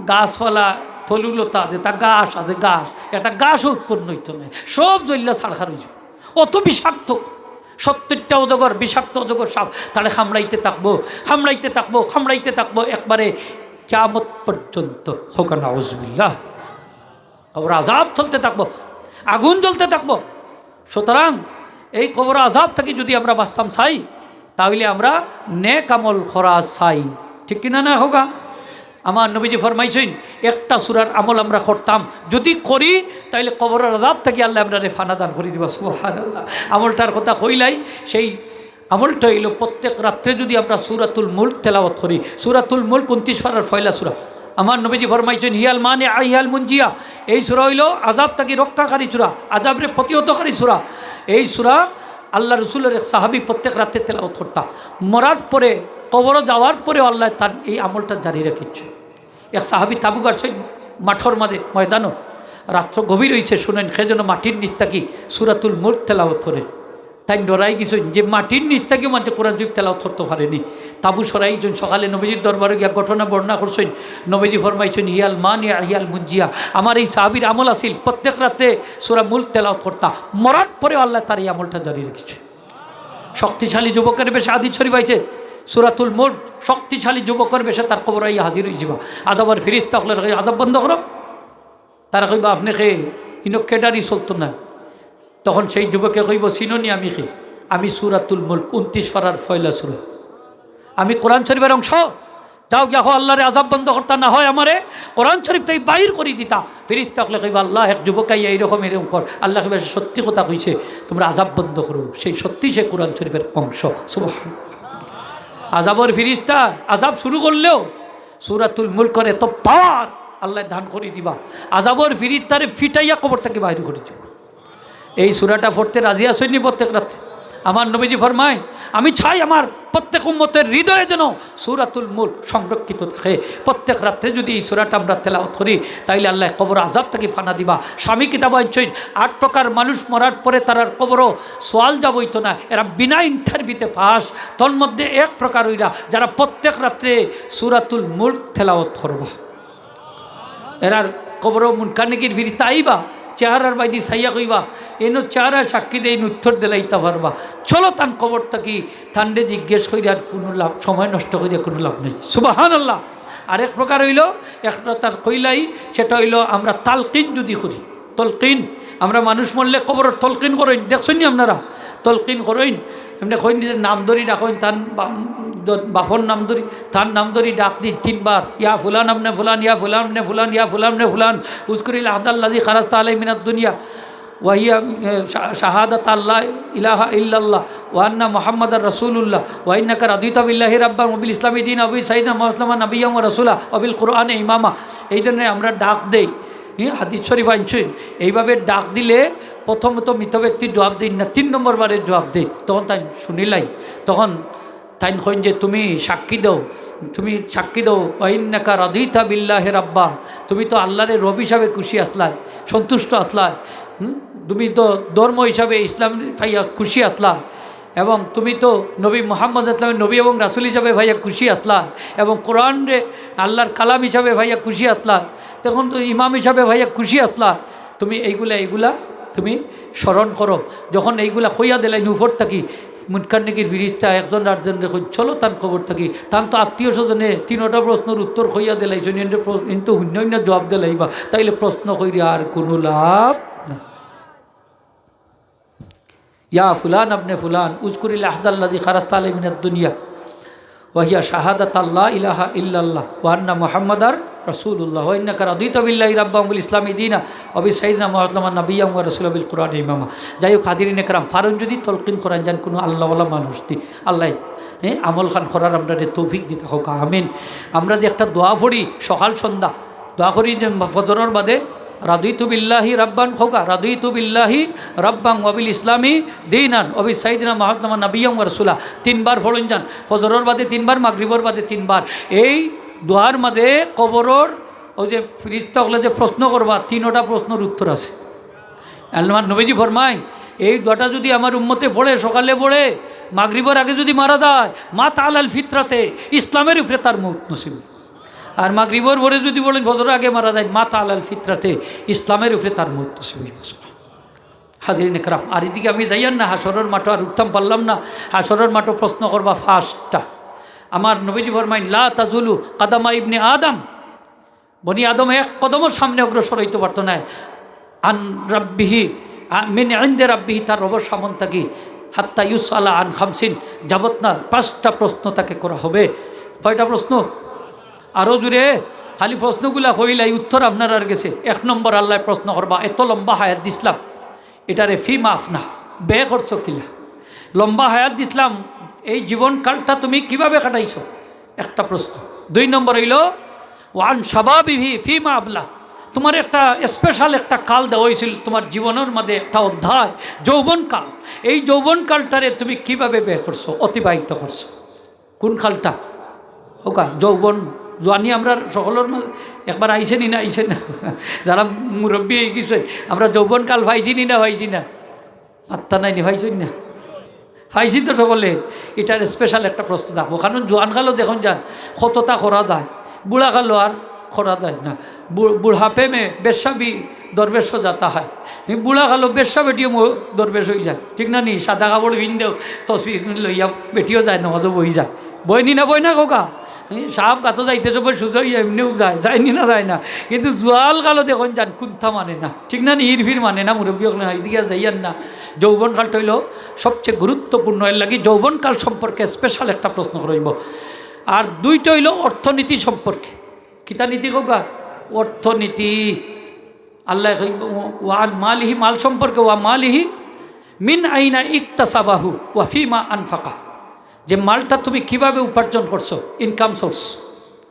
গাছপালা, তরুলতা, যেটা ঘাস আছে, ঘাস, একটা ঘাসও উৎপন্ন অইতো নায়, সব জ্বলিয়া ছারখার অইযিবো। অত বিষাক্ত, সত্তরটা অজগর, বিষাক্ত অজগর সাফ, তারে কামড়াইতে থাকবো, কামড়াইতে থাকবো, কামড়াইতে থাকবো, একবারে কিয়ামত পর্যন্ত। কউক্কা নাউজুবিল্লাহ। কবর আজাব চলতে থাকবো, আগুন জ্বলতে থাকবো। সুতরাং এই কবর আজাব থাকি যুদি আমরা বাঁচতাম চাই, তাইলে আমরা নেক আমল করা চাই, ঠিক কিনা না কউক্কা? আমার নবীজি ফরমাইছইন, একটা সূরার আমল আমরা করতাম, যুদি করি, তাইলে কবরর আজাব থাকি আল্লায় আমরারে ফানা দান করি দিবা। সুবহানাল্লাহ। আমলটার কথা কইলাই, সেই আমলটা অইলো প্রত্যেক রাত্রে যুদি আমরা সূরাতুল মুলক তেলাওয়াত করি, সূরাতুল মুলক ঊনত্রিশ পারার পয়লা সূরা। আমার নবীজি ফরমাইছইন, "হিয়াল মানিআ হিয়াল মুনজিয়া।" এই সূরা অইলো আজাব থাকি রক্ষাকারী সূরা, আজাবরে প্রতিহতকারী সূরা। এই সূরা আল্লাহ রসুলর এক সাহাবী প্রত্যেক রাতে তেলাওয়াত করতা। মরার পরে, কবরো যাওয়ার পরেও আল্লায় তার এই আমলটা জারি রাখিছইন। এক সাহাবী তাবু গাড়ছইন মাঠর মাঝে, ময়দানো, রাত্র গভীর অইছে, শুনইন কে যেন মাটির নিচ থাকি সূরাতুল মুলক তেলাওয়াত করে। তাইন ডরাই গেছইন যে মাটির নিচ থাকিও মানষে কোরআন শরীফ তেলাওয়াত করতো পারেনি। তাবু সরাইছইন, সকালে নবীজির দরবারো গিয়া ঘটনা বর্ণনা করছইন। নবীজি ফরমাইছইন, "হিয়াল মানিআ হিয়াল মুনজিয়া।" আমার এই সাহাবীর আমল আছিল, প্রত্যেক রাতে সূরা মুলক তেলাওয়াত করতা, মরার পরেও আল্লায় তার এই আমলটা জারি রাখিছইন। শক্তিশালী যুবকের বেশে, হাদিস শরীফ আইছে, সূরাতুল মুলক, শক্তিশালী যুবকের বেশে তার কবরো আইয়া হাজির অইযিবা। আজাবর ফিরিস্তা অকলে কইবা, "আজাব বন্ধ করো।" তারা কইবা, "আপনে কে? ইনো কেডারি চলতো না।" তখন সেই যুবকে কইবো, "চিনো নি আমি কে? আমি সূরাতুল মুলক, ঊনত্রিশ পারার পয়লা সূরা। আমি কোরআন শরীফের অংশ। যাও গিয়া কও আল্লারে আজাব বন্ধ করতা, না হয় আমারে কোরআন শরীফ থাকি বাইর করি দিতা।" ফিরিস্তা অকলে কইবা, "আল্লাহ, এক যুবক আইয়া এইরকম, এইরকম কর।" আল্লায় কইবা, "সত্যি কথা কইছে, তোমরা আজাব বন্ধ করো, সেই সত্যি সে কোরআন শরীফের অংশ।" সুবহানাল্লাহ। আজাবর ফিরিস্তা আজাব শুরু করলেও সূরাতুল মুলকর এত পাওয়ার আল্লায় দান করি দিবা, আজাবর ফিরিস্তারে ফিটাইয়া কবর থাকি বাইর করি দিবা। এই সূরাটা পড়তে রাজি আছইন নি প্রত্যেক রাতে? আমার নবীজি ফরমাইন, "আমি চাই আমার প্রত্যেক উম্মতের হৃদয়ে যেন সূরাতুল মুলক সংরক্ষিত থাকে। প্রত্যেক রাত্রে যদি এই সূরাটা আমরা তেলাওয়াত করি, তাইলে আল্লায় কবর আযাব থাকি পানা দিবা। স্বামী কিতাব আনছইন, আট প্রকার মানুষ মরার পরে তারার কবরো সওয়াল জওয়াব অইতো না, এরা বিনা ইন্টারভিউতে পাস। তন্মধ্যে এক প্রকার অইরা, যারা প্রত্যেক রাত্রে সূরাতুল মুলক তেলাওয়াত করবা। এরার কবরো মুনকার নাকির ফিরিস্তা আইবা, চেহারার বায়দি চাইয়া কইবা, "এইন চেহারায় সাক্ষী দেইন, উত্তর দিলাইতা পারবা।" চলো তান কবর থাকি, তানরে জিজ্ঞেস করিয়া আর কুনু লাভ, সময় নষ্ট করিয়া কুনু লাভ নাই। সুবহানাল্লাহ। আরেক প্রকার অইলো, একটা তার কইলাই, সেটা অইলো আমরা তালকিন যদি করি, তলকিন, আমরা মানুষ মরলে কবরর তলকিন করইন, দেখছইন নি আপনারা? তলকিন করইন, এমনে কইন যে নাম ধরি ডাকইন, তান বা-, দ-, বাপর নাম ধরি, তার নাম ধরি ডাক দিন তিনবার, "ইয়া ফুলান আবনে ফুলান, ইয়া ফুলান আবনে ফুলান, ইয়া ফুলান আবনে ফুলান, উযকুরিল আহদাল্লাযী খারাজতা আলাইহি মিনাদ দুনিয়া, ওয়া হিয়া, এ, শা-, শাহাদাতা আল্লা ইলাহা ইল্লাল্লাহ, ওয়া আন্না মুহাম্মাদার রাসূলুল্লাহ, ওয়া ইন্নাকা রাদিতা বিল্লাহি রাব্বান ওয়া বিল ইসলামি দীনা ওয়া বি সাইয়্যিদিনা মুহাম্মাদান নাবিয়্যান ওয়া রাসূলা ওয়া বিল কুরআনি ইমামা।" এই ধরনের আমরা ডাক দেই। হ্যাঁ, হাদিস শরীফ আনছইন, এইভাবে ডাক দিলে প্রথমত মৃত ব্যক্তি জবাব দেইন না, তিন নম্বর বারে জবাব দেইন। তখন তাইন শুনিলাই, তখন তাইন কইন যে, "তুমি সাক্ষী দেও, তুমি সাক্ষী দেও, ওয়া ইন্নাকা রাদিতা বিল্লাহি রাব্বা, তুমি তো আল্লাহরে রব হিসাবে খুশি আসলায়, সন্তুষ্ট আসলায়, হুম? তুমি তো ধর্ম হিসাবে ইসলাম পাইয়া খুশি আসলা, এবং তুমি তো নবী মুহাম্মদ ইসলামের নবী এবং রাসূল হিসাবে পাইয়া খুশি আসলা, এবং কোরআনরে আল্লাহর কালাম হিসাবে পাইয়া খুশি আসলা, তখন তো ইমাম হিসাবে পাইয়া খুশি আসলা, তুমি এইগুলা, এইগুলা তুমি স্মরণ করো।" যখন এইগুলা কইয়া দিলাইন উপর থাকি, মুনকার নাকির ফিরিস্তা একজন আরেকজনরে কইন, "চলো তান কবর থাকি।" তান তো আত্মীয় স্বজনে তিনটা প্রশ্নর উত্তর কইয়া দিলাইছইন, এনরে প্র-, এন তো হুইন্য হুইন্য জবাব দিলাইবা, তাইলে প্রশ্ন কইরা আর কুনু লাভ না। ইয়া ফুলান আবনে ফুলান, উযকুরিল আহদাল্লাযী খারাজতা আলাইহি মিনাদ দুনিয়া, ওয়া হিয়া শাহাদাতু আল্লা ইলাহা ইল্লাল্লাহ, ওয়া আন্না মুহাম্মাদার রাসূলুল্লাহ, ওয়া ইন্নাকা রাদিতা বিল্লাহি রাব্বান ওয়া বিল ইসলামি দীনা, ওয়া বি সাইয়্যিদিনা মুহাম্মাদান নাবিয়্যান ওয়া রাসূলা ওয়া বিল কুরআনি ইমামা। যাই হোক, হাজিরিনে কেরাম, পারইন যদি তলকিন করাইন যান কুনু আল্লাহওয়ালা মানুষ দি, আল্লায়, হ্যাঁ, আমল খান করার আমরারে তৌফিক দিতা হউক, আমিন। আমরা যে একটা দোয়া পড়ি সকাল সন্ধ্যা, দোয়া করি যে ফজরর বাদে, "রাদিতু বিল্লাহি রাব্বান" কউক্কা, "রাদিতু বিল্লাহি রাব্বান ওয়া বিল ইসলামি দীনান ওয়া বি সাইয়্যিদিনা মুহাম্মাদান নাবিয়্যান ওয়া রাসূলা।" তিনবার পড়ইন যান, ফজরর বাদে তিনবার, মাগরিবর বাদে তিনবার। এই দোয়ার মাঝে কবরর অউ যে ফিরিস্তা অকলে যে প্রশ্ন করবা, তিনটা প্রশ্নর উত্তর আছে। আল্লাহর নবীজি ফরমাইন, এই দোয়াটা যদি আমার উম্মতে পড়ে, সকালে পড়ে, মাগরিবর আগে যদি মারা যায়, মাতা আলাল ফিতরাতে, ইসলামের উপরে তার মউত নসিব। আর মাগরিবর পরে যদি পড়ইন, ফজরর আগে মারা যায়, মাতা আলাল ফিতরাতে, ইসলামের উপরে তার মউত নসিব অইবো। হাজিরিনে কেরাম, আর এদিকে আমি যাইয়ার না, হাশরর মাঠো আর উঠতাম পারলাম না। হাশরর মাঠো প্রশ্ন করবা পাঁচটা। আমার নবীজি ফরমাইন, "লা তাজুলু কাদামা ইবনে আদম", বনি আদম এক কদমও সামনে অগ্রসর অইতো পারতো নায়। আন রাব্বিহি, আ, মিন ইনদে রাব্বিহি, তার রবর সামন থাকি, হাত্তা ইউসআলা আন খামসিন, যাবত না পাঁচটা প্রশ্ন তাকে করা হবে। কয়টা প্রশ্ন? আরো জোরে। খালি প্রশ্নগুলা কইলাই, উত্তর আপনারার গেছে। এক নম্বর, আল্লায় প্রশ্ন করবা, এত লম্বা হায়াত দিছলাম, ইটারে ফিমা আফনা, ব্যয় করছো কিলা? লম্বা হায়াত দিছলাম, এই জীবনকালটা তুমি কিভাবে কাটাইছো? একটা প্রশ্ন। দুই নম্বর অইলো, ওয়ান শাবাবিহি ফিমা আবলা, তুমার একটা স্পেশাল একটা কাল দেওয়া অইছিল তুমার জীবনর মাঝে, একটা অধ্যায়, যৌবনকাল। এই যৌবনকালটারে তুমি কিভাবে ব্যয় করছো, অতিবাহিত করছো? কোন কালটা? কউক্কা, যৌবন, জোয়ানি আমরার সকলর মাঝে একবার আইছে নি না, আইছে না? যারা মুরব্বি অইগেছে, আমরা যৌবনকাল পাইছি নি না, পাইছি না? মাত্তা নাই নি, পাইছইন না? পাইছি তো সকলে। ইটার স্পেশাল একটা প্রশ্ন থাকবো, কারণ জোয়ান কালো দেখইন যান, কততা করা যায়, বুড়া কালো আর করা যায় না। বু-, বুড়াপে মে বেশ্যা ভি দরবেশ হো যাতা হ্যায়। এই বুড়া কালো বেশ্যা বেটিও মো-, দরবেশ অইযায়, ঠিক না নি? সাদা কাপড় পিন্দেও, তসবি লইয়া বেটিও যায়, নমাজও বই যায়, বয় নি না, বয় না কউক্কা? এই সাপ গাতো যাইতে সময় সুজা অইয়া এমনেউ যায়, যায় নি না, যায় না? কিন্তু জোয়ান কালো দেখইন যান, কুন্তা মানে না, ঠিক না নি? হিরফির মানে না, মুরব্বি অকলে না, এদিকে আর যাইয়ার না। যৌবনকালটা অইলো সবচেয়ে গুরুত্বপূর্ণ, এর লাগি যৌবনকাল সম্পর্কে স্পেশাল একটা প্রশ্ন করা অইবো। আর দুইটা অইলো অর্থনীতি সম্পর্কে। কিতা নীতি কউক্কা? অর্থনীতি। আল্লায় কইবো, "ওয়া আন মালিহি", মাল সম্পর্কে, "ওয়া মালিহি মিন আইনা ইকতাসাবাহু ওয়া ফিমা আনফাকা", যে মালটা তুমি কিভাবে উপার্জন করছো, ইনকাম সোর্স।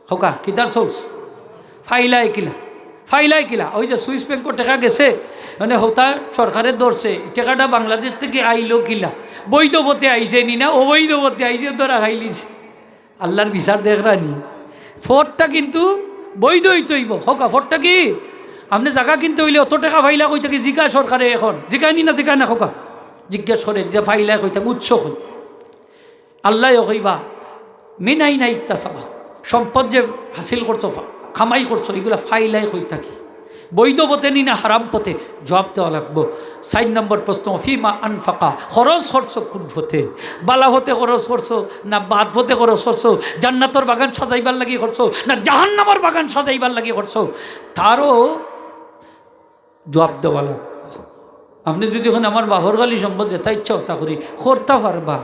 কউক্কা, কিতার সোর্স? ফাইলায় কিলা? ফাইলায় কিলা? ওই যে সুইস ব্যাংকো টেকা গেছে, মানে হতা সরকারে ধরছে, টেকাটা বাংলাদেশ থাকি আইলো কিলা? বৈধ পথে আইছে নি না অবৈধ পথে আইছে, ধরা খাইলিছে। আল্লার বিচার দেখরানি। পথটা কিন্তু বৈধ অইতে অইবো। কউক্কা, পথটা কি? আপনে জাগা কিনতে অইলে অত টেকা পাইলা কই থাকি? জিগায় সরকারে অখন। জিগায় নি না, জিগায় না কউক্কা? জিজ্ঞেস করে যে পাইলা কই থাকি, উৎস কই? আল্লায়ও কইবা, "মিন আইনা ইকতাসাবা।" সম্পদ যে হাসিল করছো, ফা-, কামাই করছো, ইগুলা পাইলায় কই থাকি? বৈধ পথে নি না হারাম পথে? জুয়াব দেওয়া লাগবো। চাইর নম্বর প্রশ্ন, "ফিমা আনফাকা", খরচ করছো কুন পথে? বালা পথে খরচ করছো না বাদ পথে খরচ করছো? জান্নাতর বাগান সাজাইবার লাগি করছো না জাহান্নামর বাগান সাজাইবার লাগি করছো? তারও জুয়াব দেওয়া লাগবো। আপনে যুদি অখন আমার বাফর খালি সম্পদ যেতা ইচ্ছা অতা করি করতা পারবা,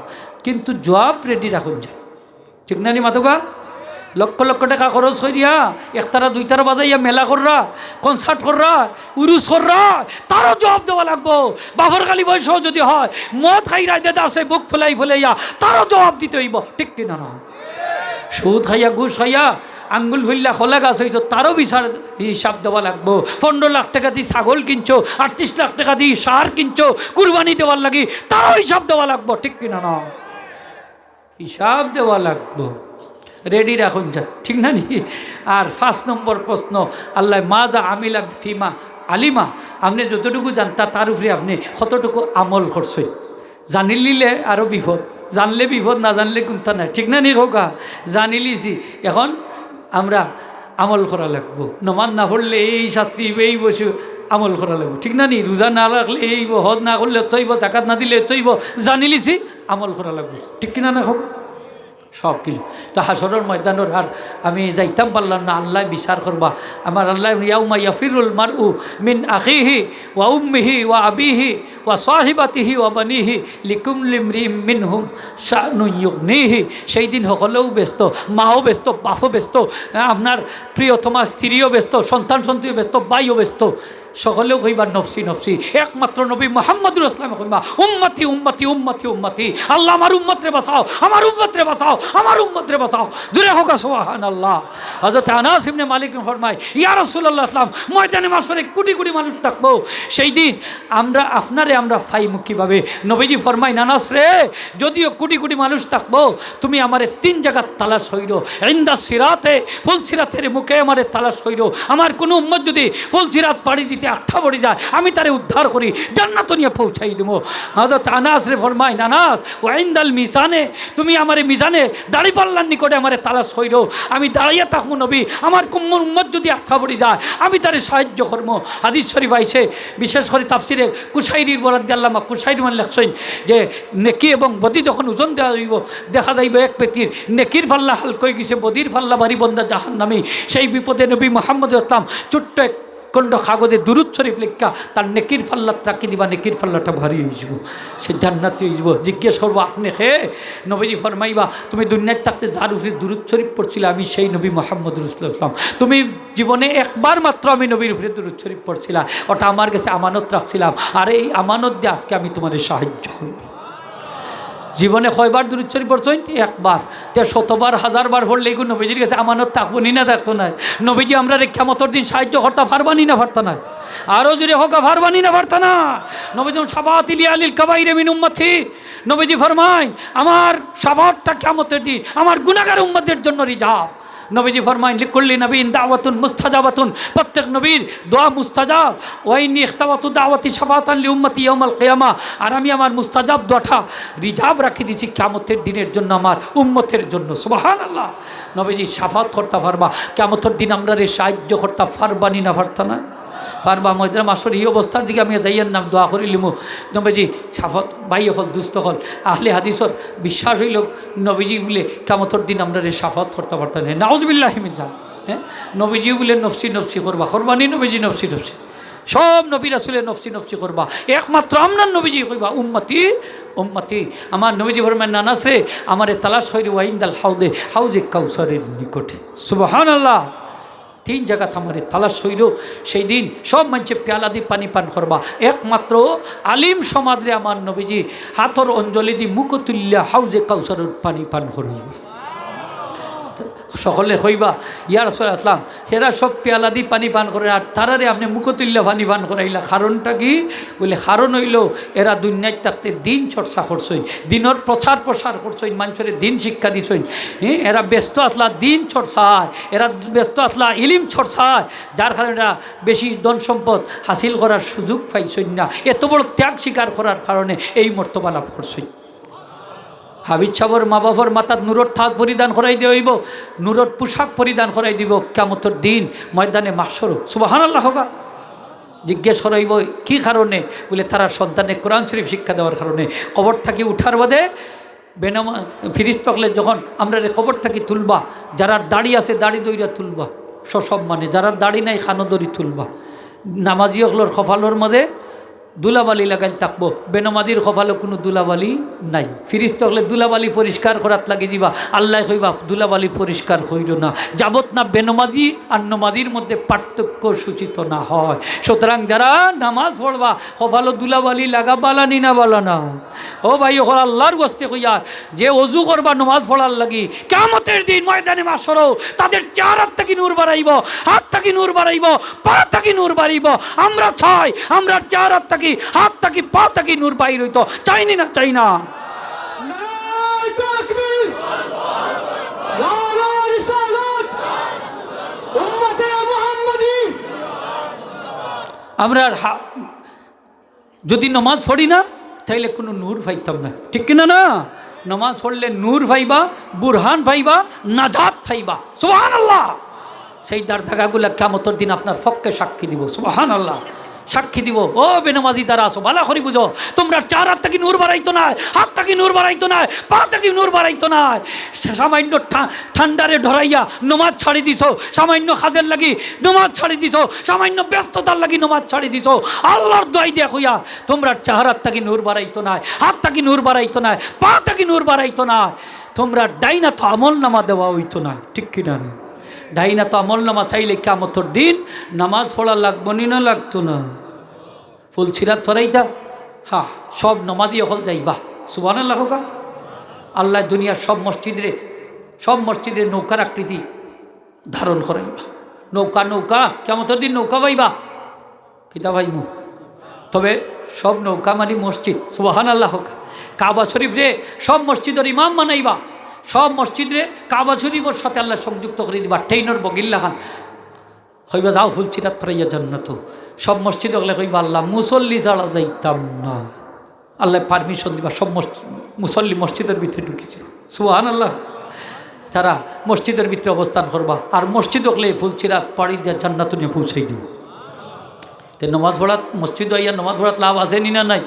কিন্তু জুয়াব রেডি রাখুন যা। ঠিক না নি মাতউক্কা? লক্ষ লক্ষ টেকা খরচ করিয়া একতারা দুইতারা বাজাইয়া মেলা কররা, concert কররা, উরুস কররা, তারও জুয়াব দেওয়া লাগবো। বাফর খালি বয়সও যুদি হয়, মদ খাইরা দেদারসে বুক ফুলাই ফুলাইয়া, তারও জুয়াব দিতে অইবো। ঠিক কি না না? সুদ খাইয়া, ঘুষ খাইয়া, আঙ্গুল ফুল্লা কলা গাছ অইতো, তারও বিচার হিসাব দেওয়া লাগবো। পনরো লাখ টেকা দি ছাগল কিনছো, আটত্রিশ লাখ টেকা দি ষাঁড় কিনছো, কুরবানি দেওয়ার লাগি, তারও হিসাব দেওয়া লাগবো। ঠিক কি না না? হিসাব দেওয়া লাগবো। রেডি রাখুন যা, ঠিক না নি? আর পাঁচ নম্বর প্রশ্ন, আল্লায় মাযা আমিলা ফিমা আলিমা, আপনে যতটুকু জানতা তার উপরে আপনে কতটুকু আমল করছইন? জানিলিলে আরো বিপদ, জানলে বিপদ, না জানলে কুন্তা নাই, ঠিক না নি কউক্কা? জানিলিছি, অখন আমরা আমল করা লাগবো। নমাজ না পড়লে এই শাস্তি অইবো, এই বসে আমল করা লাগবো, ঠিক না নি? রোজা না রাখলে এই অইবো, হজ না করলে অত অইবো, জাকাত না দিলে অত অইবো, জানিলিছি, আমল করা লাগবো, ঠিক কি না না কউক্কা? সব কিছু। তো হাশরর ময়দানর আর আমি যাইতাম পারলাম না, আল্লায় বিচার করবা। আমার আল্লায়, "ইয়াউমা ইয়াফিরুল মারউ মিন আখিহি ওয়া উম্মিহি ওয়া আবিহি ওয়া সাহিবাতিহি ওয়া বানিহি লিকুল্লি ইমরিইম মিনহুম শানুন ইউগনিহি।" সেই দিন হকলেউ ব্যস্ত, মাও ব্যস্ত, বাফও ব্যস্ত, আপনার প্রিয়তমা স্ত্রীও ব্যস্ত, সন্তান সন্ততিও ব্যস্ত, ভাইও ব্যস্ত। সকলেউ কইবা, "নফসি, নফসি।" একমাত্র নবী মুহাম্মদুর রাসূলুল্লাহ কইবা, "উম্মতি, উম্মতি, উম্মতি, উম্মতি।" আল্লাহ, আমার উম্মতরে বাঁচাও, আমার উম্মতরে বাঁচাও, আমার উম্মতরে বাঁচাও। জোরে কউক্কা সুবহানাল্লাহ। হযরত আনাস ইবনে মালিক ফরমায়, "ইয়া রাসূলুল্লাহ সাল্লাম, ময়দানে মাশরে কোটি কোটি মানুষ থাকবো, সেই দিন আমরা আপনারে আমরা পাইমু কিভাবে?" নবীজি ফরমাইন, "আনাস রে, যদিও কোটি কোটি মানুষ থাকবো, তুমি আমারে তিন জাগাত তালাশ কইরো, ইনদা সিরাতে, ফুলসিরাতের মুখে আমারে তালাশ কইরো। আমার কুনু উম্মত যুদি ফুলসিরাত পাড়ি দিতে আটকা পড়ি যায়, আমি তারে উদ্ধার করি জান্নাতো নিয়া পৌঁছাই দিমু।" হযরত আনাসরে ফরমাইন, "আনাস, ওয়া ইনদাল মিজানে, তুমি আমারে মিজানে দাড়িপাল্লার নিকটে আমারে তালাশ কইরো, আমি দাঁড়াইয়া থাকমু নবী, আমার কুনু উম্মত যুদি আটকা পড়ি যায়, আমি তারে সাহায্য করমু।" হাদিস শরীফ আইছে, বিশেষ করি তাফসিরে কুশাইরির বরাদ্দে আল্লামা কুশাইরি মানে লেখছইন যে নেকি এবং বদি যখন ওজন দেওয়া অইবো, দেখা যাইবো এক ব্যক্তির নেকির পাল্লা হালকা অইগেছে, বদির পাল্লা ভারী, বন্দা জাহান্নামী। সেই বিপদে নবী মুহাম্মদ ইসলাম ছোট্ট এক খণ্ড কাগজে দুরুদ শরীফ লেখিয়া তার নেকির পাল্লাত রাখি দিবা, নেকির পাল্লাটা ভারী অইযিবো, সে জান্নাতি অইযিবো। জিজ্ঞেস করবো, "আপনে কে?" নবীজি ফরমাইবা, "তুমি দুনিয়াত থাকতে যার উপরে দুরুদ শরীফ পড়ছিলা, আমি সেই নবী মুহাম্মদ রাসূলুল্লাহ ইসলাম। তুমি জীবনে একবার মাত্র আমি নবীর উপরে দুরুদ শরীফ পড়ছিলা, ওটা আমার গেছে আমানত রাখছিলাম, আর এই আমানত দিয়া আজকে আমি তুমারে সাহায্য করমু।" জীবনে কয়বার দুরুদ শরীফ পড়ছইন? একবার। তে শতবার, হাজারবার পড়লে ইগু নবীজির গেছে আমানত থাকবো নি না থাকতো নায়? নবীজি আমরারে কিয়ামতর দিন সাহায্য করতা পারবা নি না পারতা নায়? আরো জোরে কউক্কা, পারবা নি না পারতা নায়? নবীজি, "শাফাআতি লি আহলিল কাবাইরি মিন উম্মতি।" নবীজি ফরমাইন, "আমার শাফাআতটা কিয়ামতর দিন আমার গুনাহগার উম্মতদের জন্য রিজার্ভ।" নবীজি ফরমাইন, "লিকুল্লি নাবিয়্যিন দাওয়াতুন মুস্তাজাবাতুন", প্রত্যেক নবীর দোয়া মুস্তাজাব। "ওয়া ইন্নী ইখতাবাতু দাওয়াতি শাফাআতান লি উম্মতি ইয়াউমাল কিয়ামা", আর আমি আমার মুস্তাজাব দোয়াটা রিজার্ভ রাখি দিছি কিয়ামতর দিনের জন্য, আমার উম্মতের জন্য। সুবহানাল্লাহ। নবীজি শাফাআত করতা পারবা, কিয়ামতর দিন আমরারে সাহায্য করতা পারবা নি না পারতা নায়? পারবা। ময়দানে মাশরর ই অবস্থার দিকে আমি যাইয়ার না, দোয়া করিলিমু। নবীজি শাফাআত, ভাই অকল, দুস্ত অকল, আহলে হাদিসর বিশ্বাস অইলো নবীজি বুলে কিয়ামতর দিন আমরারে শাফাআত করতা পারতা নায়। নাউজুবিল্লাহি মিন জালিক। হ্যাঁ? নবীজি বুলে নফসি নফসি করবা, করবা নি নবীজি নফসি নফসি? সব নবী রাসূলে নফসি নফসি করবা, একমাত্র আমরার নবীজি কইবা, "উম্মতি, উম্মতি।" আমার নবীজি ফরমাইন, "আনাস রে, আমারে তালাশ কইরো ওয়াইন্দাল হাউদে, হাউজে কাউসারের নিকটে।" সুবহানাল্লাহ। তিন জাগাত আমারে তালাশ কইরো, সেই দিন সব মানষে পেয়ালা দি পানি পান করবা, একমাত্র আলিম সমাজরে আমার নবীজি হাতর অঞ্জলি দি মুখ তুলিয়া হাউজে কাউসারর পানি পান করাইবা। সকলে কইবা, "ইয়া রাসূলুল্লাহ, এরা সব পেয়ালাদি পানি পান করে, আর তারারে আপনে মুখ তুলিয়া পানি পান করাইলা, কারণটা কি?" বলে, "কারণ অইলো, এরা দুনিয়াত থাকতে দিন চর্চা করছইন, দিনর প্রচার প্রসার করছইন, মানষরে দিন শিক্ষা দিছইন। হ্যাঁ, এরা ব্যস্ত আছলা দিন চর্চায়, এরা ব্যস্ত আছলা ইলিম চর্চায়, যার কারণে এরা বেশি ধন সম্পদ হাসিল করার সুযোগ পাইছইন না। এত বড় ত্যাগ স্বীকার করার কারণে এই মর্তবা লাভ করছইন।" হাফিজ সাবর মা বাফর মাথাত নূরর তাজ পরিধান করাই দেওয়া অইবো, নূরর পোশাক পরিধান করাই দিবো কিয়ামতর দিন ময়দানে মাহশরো। সুবহানাল্লাহ কউক্কা। জিজ্ঞেস করা অইবো, "কি কারণে?" বলে, "তারার সন্তানে কোরআন শরীফ শিক্ষা দেওয়ার কারণে।" কবর থাকি উঠার বাদে বেনমা-, ফিরিস্তা অকলে যখন আমরারে কবর থাকি তুলবা, যারার দাড়ি আছে দাড়ি ধইরা তুলবা, সসম্মানে, যারার দাড়ি নাই কানো ধরি তুলবা। নামাজি অকলর কপালর মাঝে ধুলাবালি লাগাইল থাকবো, বেনমাজির কপালো কুনু ধুলাবালি নাই। ফিরিস্তা অকলে ধুলাবালি পরিষ্কার করাত লাগি যিবা, আল্লায় কইবা, "ধুলাবালি পরিষ্কার কইরো না, যাবত না বেনমাজি আর নমাজির মধ্যে পার্থক্য সূচিত না হয়।" সুতরাং যারা নামাজ পড়বা, কপালো ধুলাবালি লাগা বালা নি না বালা না? ও ভাই অকল, আল্লার ওয়াস্তে কইয়ার, যে অজু করবা নমাজ পড়ার লাগি, কিয়ামতর দিন ময়দানে মাহশরো তাদের চেহারার থাকি নূর বারাইবো, হাত থাকি নূর বারাইবো, পা থাকি নূর বারাইবো। আমরা চাই, আমরার চেহারার থাকি, হাত থাকি, পা থাকি নূর বাইর অইতো। চাই নি না? চাই না? নারায়ে তাকবীর, নারায়ে রিসালাত, উম্মতে মুহাম্মদী। আমরার হা-, যদি নমাজ পড়ি না, তাইলে কুনু নূর পাইতাম না, ঠিক কিনা না? নমাজ পড়লে নূর পাইবা, বুরহান পাইবা, নাজাত পাইবা। সুবহানাল্লাহ। সেইটার জাগাগুলা কিয়ামতর দিন আপনার পক্ষে সাক্ষী দিবো। সুবহানাল্লাহ। সাক্ষী দিবো, "ও বেনমাজি যারা আছো, বালা করি বুঝো, তুমরার চেহারার থাকি নূর বারাইতো নায়, হাত থাকি নূর বারাইতো নায়, পা থাকি নূর বারাইতো নায়।" সা-, সামান্য ঠা-, ঠান্ডারে ডরাইয়া নমাজ ছাড়ি দিছো, সামান্য কাজের লাগি নমাজ ছাড়ি দিছো, সামান্য ব্যস্ততার লাগি নমাজ ছাড়ি দিছো। আল্লার দোয়াই দিয়া কইয়ার, তুমরার চেহারার থাকি নূর বারাইতো নায়, হাত থাকি নূর বারাইতো নায়, পা থাকি নূর বারাইতো নায়। তুমরার ডাইন আতো আমলনামা দেওয়া অইতো নায়, ঠিক কিনা না? ডাইন আতো আমলনামা চাইলে কিয়ামতর দিন নামাজ পড়া লাগবো নি না লাগতো না? ফুলসিরাত ফারাইতা, হ্যাঁ, সব নমাজি অকল যাইবা। সুবহানাল্লাহ কউক্কা। আল্লায় দুনিয়ার সব মসজিদরে, সব মসজিদরে নৌকার আকৃতি ধারণ করাইবা। নৌকা, নৌকা, কিয়ামতর দিন নৌকা পাইবা। কিতা পাইমু? তবে সব নৌকা মানি মসজিদ। সুবহানাল্লাহ কউক্কা। কাবা শরীফরে সব মসজিদর ইমাম বানাইবা। সব মসজিদরে কাবা শরীফর সাথে আল্লায় সংযুক্ত করি দিবা, ট্রেইনর বগির লাখান। কইবা, "যাও ফুলসিরাত ফারাইয়া জান্নাতো।" সব মসজিদ অকলে কইবা, "আল্লাহ, মুসল্লি ছাড়া যাইতাম না।" আল্লায় permission দিবা, সব মস-, মুসল্লি মসজিদর ভিতরে ঢুকি যিবো। সুবহানাল্লাহ। তারা মসজিদর ভিতরে অবস্থান করবা, আর মসজিদ অকলে ফুলসিরাত পাড়ি দিয়া জান্নাতো নিয়া পৌঁছাই দিবো। তে নমাজ পড়াত, মসজিদো আইয়া নমাজ পড়াত লাভ আছে নি না নাই?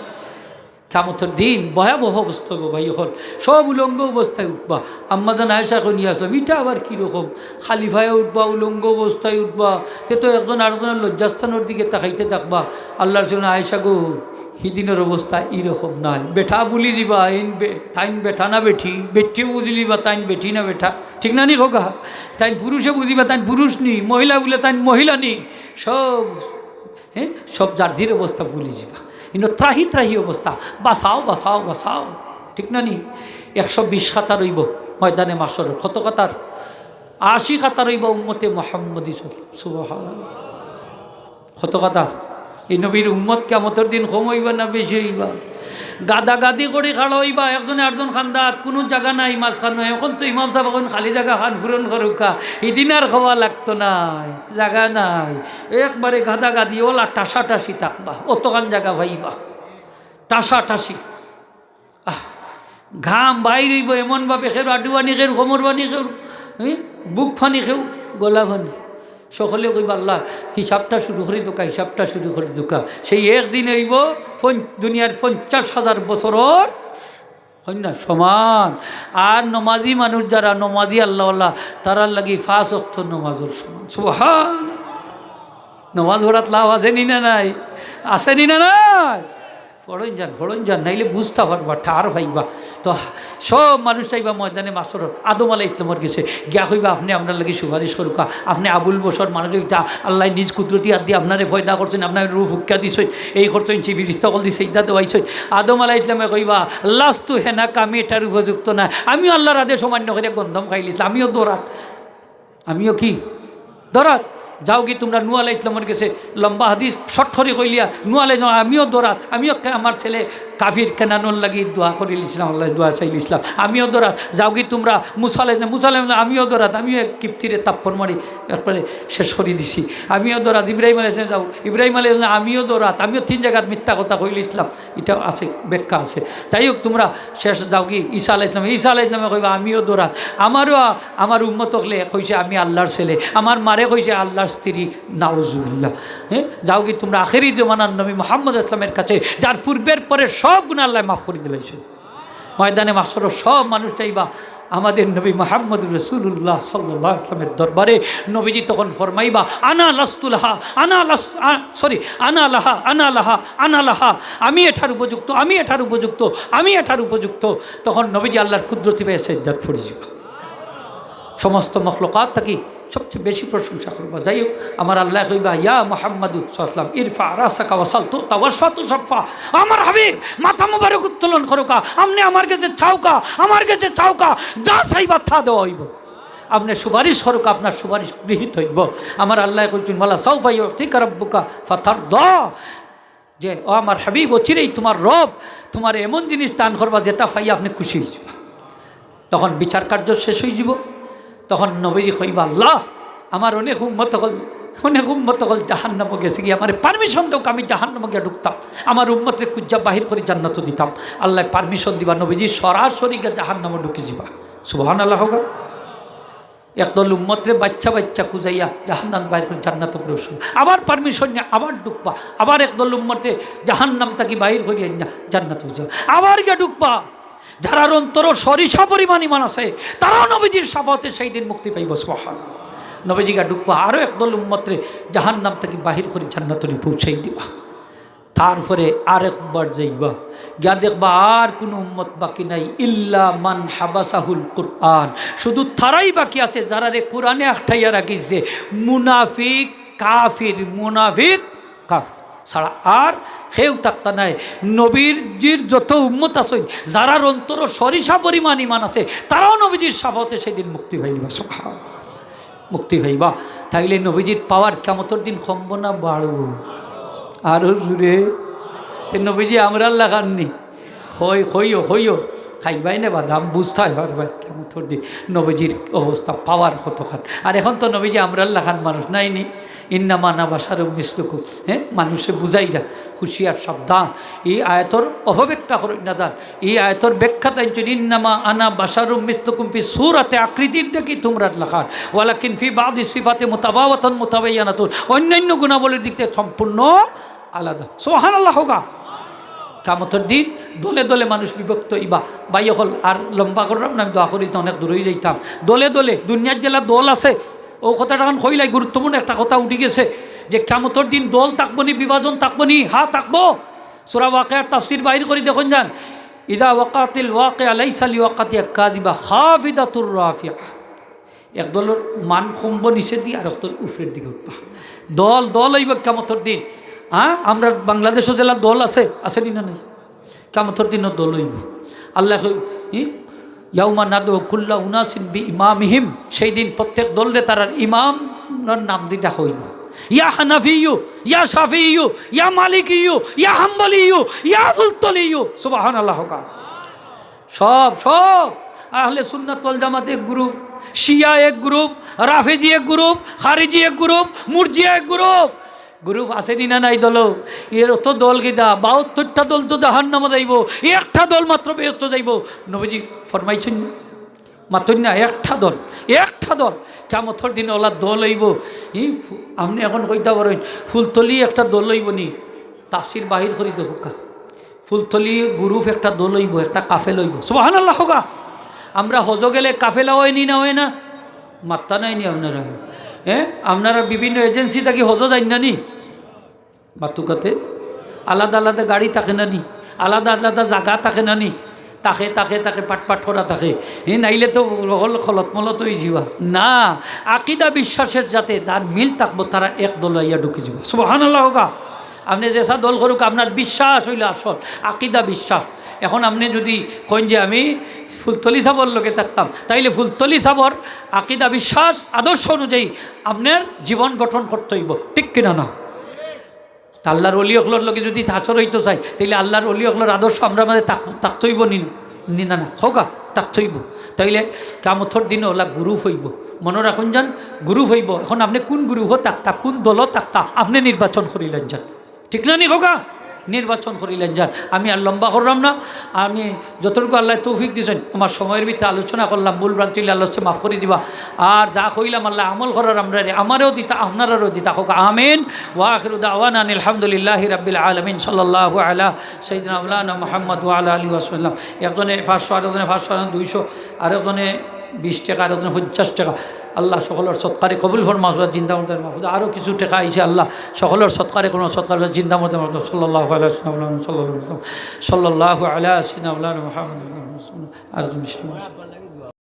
কিয়ামতর দিন ভয়াবহ অবস্থা অইবো ভাই অকল, সব উলঙ্গ অবস্থায় উঠবা। আম্মাজান আয়েশা কইন, "ইয়া রাসূলুল্লাহ, ইটা আবার কিরকম? খালি পায়ে উঠবা, উলঙ্গ অবস্থায় উঠবা, তে তো একজন আরকজনর লজ্জাস্থানর দিকে তাকাইতে থাকবা।" আল্লার রাসূল, "আয়েশা গো, হিদিনর অবস্থা ইরকম নায়। বেটা ভুলি যিবা, এইন বে-, তাইন বেটা না বেটি, বেটি ভুলি যিবা, তাইন বেটি না বেটা।" ঠিক না নি কউক্কা? তাইন পুরুষে বুঝিবা, তাইন পুরুষ নি, মহিলা বুলে তাইন মহিলা নি। সব হ্যাঁ, সব যার যার অবস্থা ভুলি যিবা। ইনো ত্রাহি ত্রাহি অবস্থা, বাঁচাও, বাঁচাও, বাঁচাও। ঠিক না নি? একশো বিশ কাতার অইবো ময়দানে মাশরর। কত কাতার? আশি কাতার অইবো উম্মতে মুহাম্মদী সাল্লাল্লাহু আলাইহি ওয়াসাল্লাম। সুবহানাল্লাহ। কত কাতার? এই নবীর উম্মত কিয়ামতর দিন কম অইবা না বেশি অইবা? গাদাগাদি করি খাড়া অইবা, একজনে আরকজন কান্দাত, কুনু জাগা নাই মাঝখানো। অখন তো ইমাম সাব কইন খালি জাগা খান পূরণ করউক্কা, হিদিন আর কওয়া লাগতো নায়, জাগা নাই। একবারে গাদাগাদি, অলা টাসাটাসি থাকবা, অতখান জাগা পাইবা, টাসাটাসি। আহ, ঘাম বাইর অইবো এমন ভাবে, কেউর আডু পানি, কেউর কোমর পানি, কেউর, হ্যাঁ, বুক পানি, কেউর গলা পানি। সকলে কইবা, "আল্লাহ, হিসাবটা শুরু করি দেউক্কা, হিসাবটা শুরু করি দেউক্কা।" সেই একদিন অইবো পঞ্চ-, দুনিয়ার পঞ্চাশ হাজার বছরর কইন না, সমান। আর নমাজি মানুষ যারা, নমাজি আল্লাহওয়ালা, তারার লাগি পাঁচ ওয়াক্ত নমাজর সমান। সুবহান। নমাজ পড়াত লাভ আছে নি না নাই? আছে নি না নাই? পড়ইন যান, পড়ইন যান, নাইলে বুঝতা পারবা, ঠার পাইবা। তো সব মানুষ চাইবা ময়দানে মাশরর, আদম আলাইহিস সালামর গেছে, গিয়া কইবা, "আপনে আমরার লাগি সুপারিশ করউক্কা, আপনে আবুল বশর মানুষ অইতা, আল্লায় নিজ কুদরতি হাত দি আপনারে পয়দা করছইন, আপনারে রুহ ফুক্কা দিছইন, এই করছইন, সেই ফিরিস্তা অকল দি সেজদা দেওয়াইছইন।" আদম আলাইহিস সালামে কইবা, "লাস্তু হেনাকা, আমি এটার উপযুক্ত না, আমিও আল্লাহর আদেশ অমান্য করি গন্ধম খাইলিছলাম, আমিও দৌড়াত।" আমিও কি? দরাত। যাওগি তুমরা নূহ আলাইহিস সালামর গেছে, লম্বা হাদিস শর্ট করি কইলিয়ার, নূহ আলাইহিস সালাম, আমিও দরাত, আমিও কে-, আমার ছেলে কাফির কেনানর লাগি দোয়া করিলিছলাম, আল্লাহ দোয়া চাইলিছলাম, আমিও দরাত। যাওগি তুমরা মুসা আলাইহিস সালাম, মুসা আলাইহিস সালাম, আমিও দরাত, আমিও এক কিপ্তিরে তাপ্পর মারি একবারে শেষ করি দিছি, আমিও দরাত। ইব্রাহিম আলাইহিস সালাম, যাও, ইব্রাহিম আলাইহিস সালাম, আমিও দরাত, আমিও তিন জাগাত মিথ্যা কথা কইলিছলাম, ইটা আছে, ব্যাখ্যা আছে। যাই হোক, তুমরা শেষ যাওগি, ঈসা আলাইহিস সালাম, ঈসা আলাইহিস সালামে কইবা, "আমিও দরাত, আমারও আ-, আমার উম্মত অকলে কইছে আমি আল্লাহর ছেলে, আমার মারে কইছে আল্লাহর স্ত্রী, নাউজুবিল্লাহ।" হ্যাঁ, যাওগি তুমরা আখেরি জমানার নবী মুহাম্মদ ইসলামের কাছে, যার পূর্বের পরে সব গুনাহ আল্লাহ মাফ করি দিলাইছইন। ময়দানে মাহশরো সব মানুষ চাইবা আমাদের নবী মুহাম্মদ রাসূলুল্লাহ সাল্লাল্লাহু আলাইহি ওয়াসাল্লামের দরবারে। নবীজি তখন ফরমাইবা, "আনা লাস্তু লাহা, আনা লাস্তু, আ, সরি, আনা লাহা, আনা লাহা, আনা লাহা, আমি এটার উপযুক্ত, আমি এটার উপযুক্ত, আমি এটার উপযুক্ত।" তখন নবীজি আল্লাহর কুদরতি পাইয়া সেজদাত পড়ি যিবা। সমস্ত মখলুকাত থাকি সবচেয়ে বেশি প্রশংসা করবা। যাই হোক, আমার আল্লাহ কইবা, "ইয়া মুহাম্মাদু সাল্লাল্লাহু আলাইহি ওয়াসাল্লাম, ইরফা রাসাকা ওয়াসাল তুতা ওয়াশফা তুশাফা।" আমার হাবিব, মাথা মুবারক উত্তোলন করুকা, আপনি আমার গেছে চাউকা, আমার গেছে চাউকা, যা চাইবা তা দেওয়া অইবো। আপনি সুপারিশ করুকা, আপনার সুপারিশ গৃহীত অইবো। আমার আল্লাহ কইছইন, "ওয়ালা সাউফা ইউতিকা রাব্বুকা ফাতারদা।" যে, "ও আমার হাবিব, অচিরেই তোমার রব তোমার এমন জিনিস দান করবা যেটা পাইয়া আপনি খুশি অইযিবা।" তখন বিচার কার্য শেষ অইযিবো। তখন নবীজি কইবা, "আল্লাহ, আমার অনেক উম্মত অকল, অনেক উম্মত অকল জাহান্নামো গেছে গিয়া, আমারে পারমিশন দেউক্কা, আমি জাহান্নামো গিয়া ঢুকতাম, আমার উম্মতরে খুজিয়া বাহির করি জান্নাতো দিতাম।" আল্লাহ পারমিশন দিবা, নবীজি সরাসরি গিয়া জাহান্নামো ঢুকি যিবা। সুবহানাল্লাহ কউক্কা। একদল উম্মতরে বাইচ্চা বাইচ্চা খুজাইয়া জাহান্নাম বাইর করি জান্নাতো প্রবেশ করবা। আবার পারমিশন নিয়া আবার ঢুকবা, আবার একদল উম্মতরে জাহান্নাম থাকি বাইর করি আনিয়া জান্নাতো যাও, আবার গিয়া ঢুকবা। যারার অন্তরো সরিষা পরিমাণ ইমান আছে, তারাও নবীজির শাফাতে সেই দিন মুক্তি পাইবো। সুবহানাল্লাহ। নবীজি গিয়া ঢুকবা, আরো একদল উম্মতরে জাহান্নাম থাকি বাহির করি জান্নাতো নিয়া পৌঁছাই দিবা। তারপরে আরেকবার যাইবা, গিয়া দেখবা আর কুনু উম্মত বাকি নাই, ইল্লা মান হাবাসাহুল কুরআন, শুধু তারাই বাকি আছে যারারে কুরআনে আটকাইয়া রাখিছে, মুনাফিক, কাফির, মুনাফিক, কাফির ছাড়া আর কেউ থাকতা নায়। নবীজির যত উম্মত আছইন, যারার অন্তরো সরিষা পরিমাণ ইমান আছে, তারাও নবীজির শাফাতে সেদিন মুক্তি পাইবা। সুবহান। মুক্তি পাইবা। তাইলে নবীজির পাওয়ার কিয়ামতর দিন কমবো না বাড়বো? আরো জোরে। তে নবীজি আমরার লাখান নি? কই, কইও, কইও। খাইবায় না বাদাম, বুঝতায় পারবায় কিয়ামতর দিন নবীজির অবস্থা, পাওয়ার কতখান। আর এখন তো নবীজি আমরার লাখান মানুষ নায় নি। ইন্নামা আনা বাশারুম মিসলুকুম। হ্যাঁ, মানুষে বুঝাইরা, হুঁশিয়ার, সাবধান। এই আয়াতর অপব্যাখ্যা করইন না দান। এই আয়াতর ব্যাখ্যা তাইন, "ইন্নামা আনা বাশারুম মিসলুকুম" ফি সূরাতে আকৃতির দেখি তুমরার লাখান, ওয়ালাকিন ফি বাদি সিফাতে মুতাফাওয়াতান মুতাবায়্যানাতুন, অন্যান্য গুণাবলীর দিক থেকে সম্পূর্ণ আলাদা। সুবহানাল্লাহ কউক্কা। কিয়ামতর দিন দলে দলে মানুষ বিভক্ত অইবা। ভাই অকল, আর লম্বা করলাম না, আমি দোয়া করি তো অনেক দূর অই যাইতাম। দলে দলে দুনিয়ার যেলা দল আছে, অউ কথাটা অখন কইলাই, গুরুত্বপূর্ণ একটা কথা উঠি গেছে যে কিয়ামতর দিন দল থাকবো নি, বিভাজন থাকবো নি? হা, থাকবো। সূরা ওয়াকিয়ার তাফসীর বাইর করি দেখইন যান, "ইযা ওয়াকাতিল ওয়াকিয়া লাইসা লিওয়াকাতিহা কাযিবা খাফিদাতুর রাফিআ।" এক দলর মান কমবো নিচের দিকে, আর এক দল উপরের দিকে উঠবা। দল দল অইবো কিয়ামতর দিন। হ্যাঁ, আমরার বাংলাদেশো যেলা দল আছে, আছে নি না নাই? কিয়ামতর দিনও দল অইবো। আল্লাহ কই, ই, "ইয়াউমা নাদউ কুল্লা উনাসিন বিইমামিহিম।" সেই দিন প্রত্যেক দলরে তারার ইমামর নাম দি ডাকা অইবো। "ইয়া হানাফিয়্যু, ইয়া শাফিয়্যু, ইয়া মালিকিয়্যু, ইয়া হাম্বলিয়্যু, ইয়া ফুলতলিয়্যু।" সুবহানাল্লাহ কউক্কা। সব, সব। আহলে সুন্নাত ওয়াল জামাত এক গ্রুপ, শিয়া এক গ্রুপ, রাফেজি এক গ্রুপ, খারিজি এক গ্রুপ, মুরজিয়া এক গ্রুপ। গ্রুপ আছে নি না নাই দল? এর অত দল কিতা? বাহাত্তরটা দল তো জাহান্নামো যাইবো, একটা দল মাত্র বেহেস্তো যাইবো। নবীজি ফরমাইছইন না? মাতইন না, একটা দল, একটা দল। কিয়ামতর দিন অলা দল অইবো। ই ফু-, আপনে এখন কইতা পারইন, ফুলতলি একটা দল অইবো নি? তাফসীর বাহির করি দেখউক্কা। ফুলতলি গ্রুপ একটা দল অইবো, একটা কাফেলা অইবো। সুবহানাল্লাহ কউক্কা। আমরা হজো গেলে কাফেলা অয় নি না অয় না? মাত্তা নাই নি আপনারা? হ্যাঁ, আপনারা বিভিন্ন এজেন্সি থাকি হজো যাইন না নি? মাতুক্কা তে আলাদা আলাদা গাড়ি থাকে না নি? আলাদা আলাদা জাগা থাকে না নি? থাকে, থাকে, থাকে, পাট পাট করা থাকে। হে, নাইলে তো হকল খলত মলত অই যিবা। না, আকিদা বিশ্বাসের যাতে যার মিল থাকবো, তারা এক দল অইয়া ঢুকি যিবা। সুবহানাল্লাহ কউক্কা। আপনে যেছা দল করউক্কা, আপনার বিশ্বাস অইলো আসল, আকিদা বিশ্বাস। এখন আপনে যুদি কইন যে আমি ফুলতলি সাবর লগে থাকতাম, তাইলে ফুলতলি সাবর আকিদা, বিশ্বাস, আদর্শ অনুযায়ী আপনার জীবন গঠন করতে অইবো, ঠিক কিনা না? তা আল্লাহর অলি অকলর লগে যুদি হাশর অইতো চাই, তাইলে আল্লাহর অলি অকলর আদর্শ আমরার মাঝে থাক-, থাকতে অইবো নি, নি না, না? কউক্কা, থাকতে অইবো। তাইলে কিয়ামতর দিন অলা group অইবো, মনো রাখইন যান, group অইবো। এখন আপনে কুন group-ও থাকতা, কুন দলো থাকতা, আপনে নির্বাচন করিলাইন যান, ঠিক না নি কউক্কা? নির্বাচন করিলাইন যান। আমি আর লম্বা করলাম না, আমি যতটুকু আল্লায় তৌফিক দিছইন, আমার সময়র ভিতরে আলোচনা করলাম, ভুল ভ্রান্তি অইলে আল্লায় মাফ করি দিবা। আর যা কইলাম আল্লায় আমল করার আমরারে, আমারেও দিতা, আপনারারেও দিতা, কউক্কা আমিন। ওয়া আখিরু দাওয়ানা আনিল হামদুলিল্লাহি রাব্বিল আলামিন। সাল্লাল্লাহু আলা সাইয়্যিদিনা মাওলানা মুহাম্মদ ওয়া আলা আলিহি ওয়া সাল্লাম। একজনে পাঁচশো, আরেকজনে পাঁচশো, আরেকজনে দুইশো, আরেকজনে বিশ টেকা, আরেকজনে পঞ্চাশ টেকা। আল্লাহ সকলর সদকারে কবুল ফরমাও, জিন্দা মুর্দারে মাফ। আরও কিছু টেকা আইছে, আল্লাহ সকলর সদকারে কবুল, সদকারে জিন্দা মুর্দারে মাফ। সাল্লাল্লাহু আলাইহি ওয়া সাল্লাম, সাল্লাল্লাহু আলাইহি ওয়া সাল্লাম, সাল্লাল্লাহু আলা সাইয়্যিদিনা মাওলানা মুহাম্মদ। আর তুমি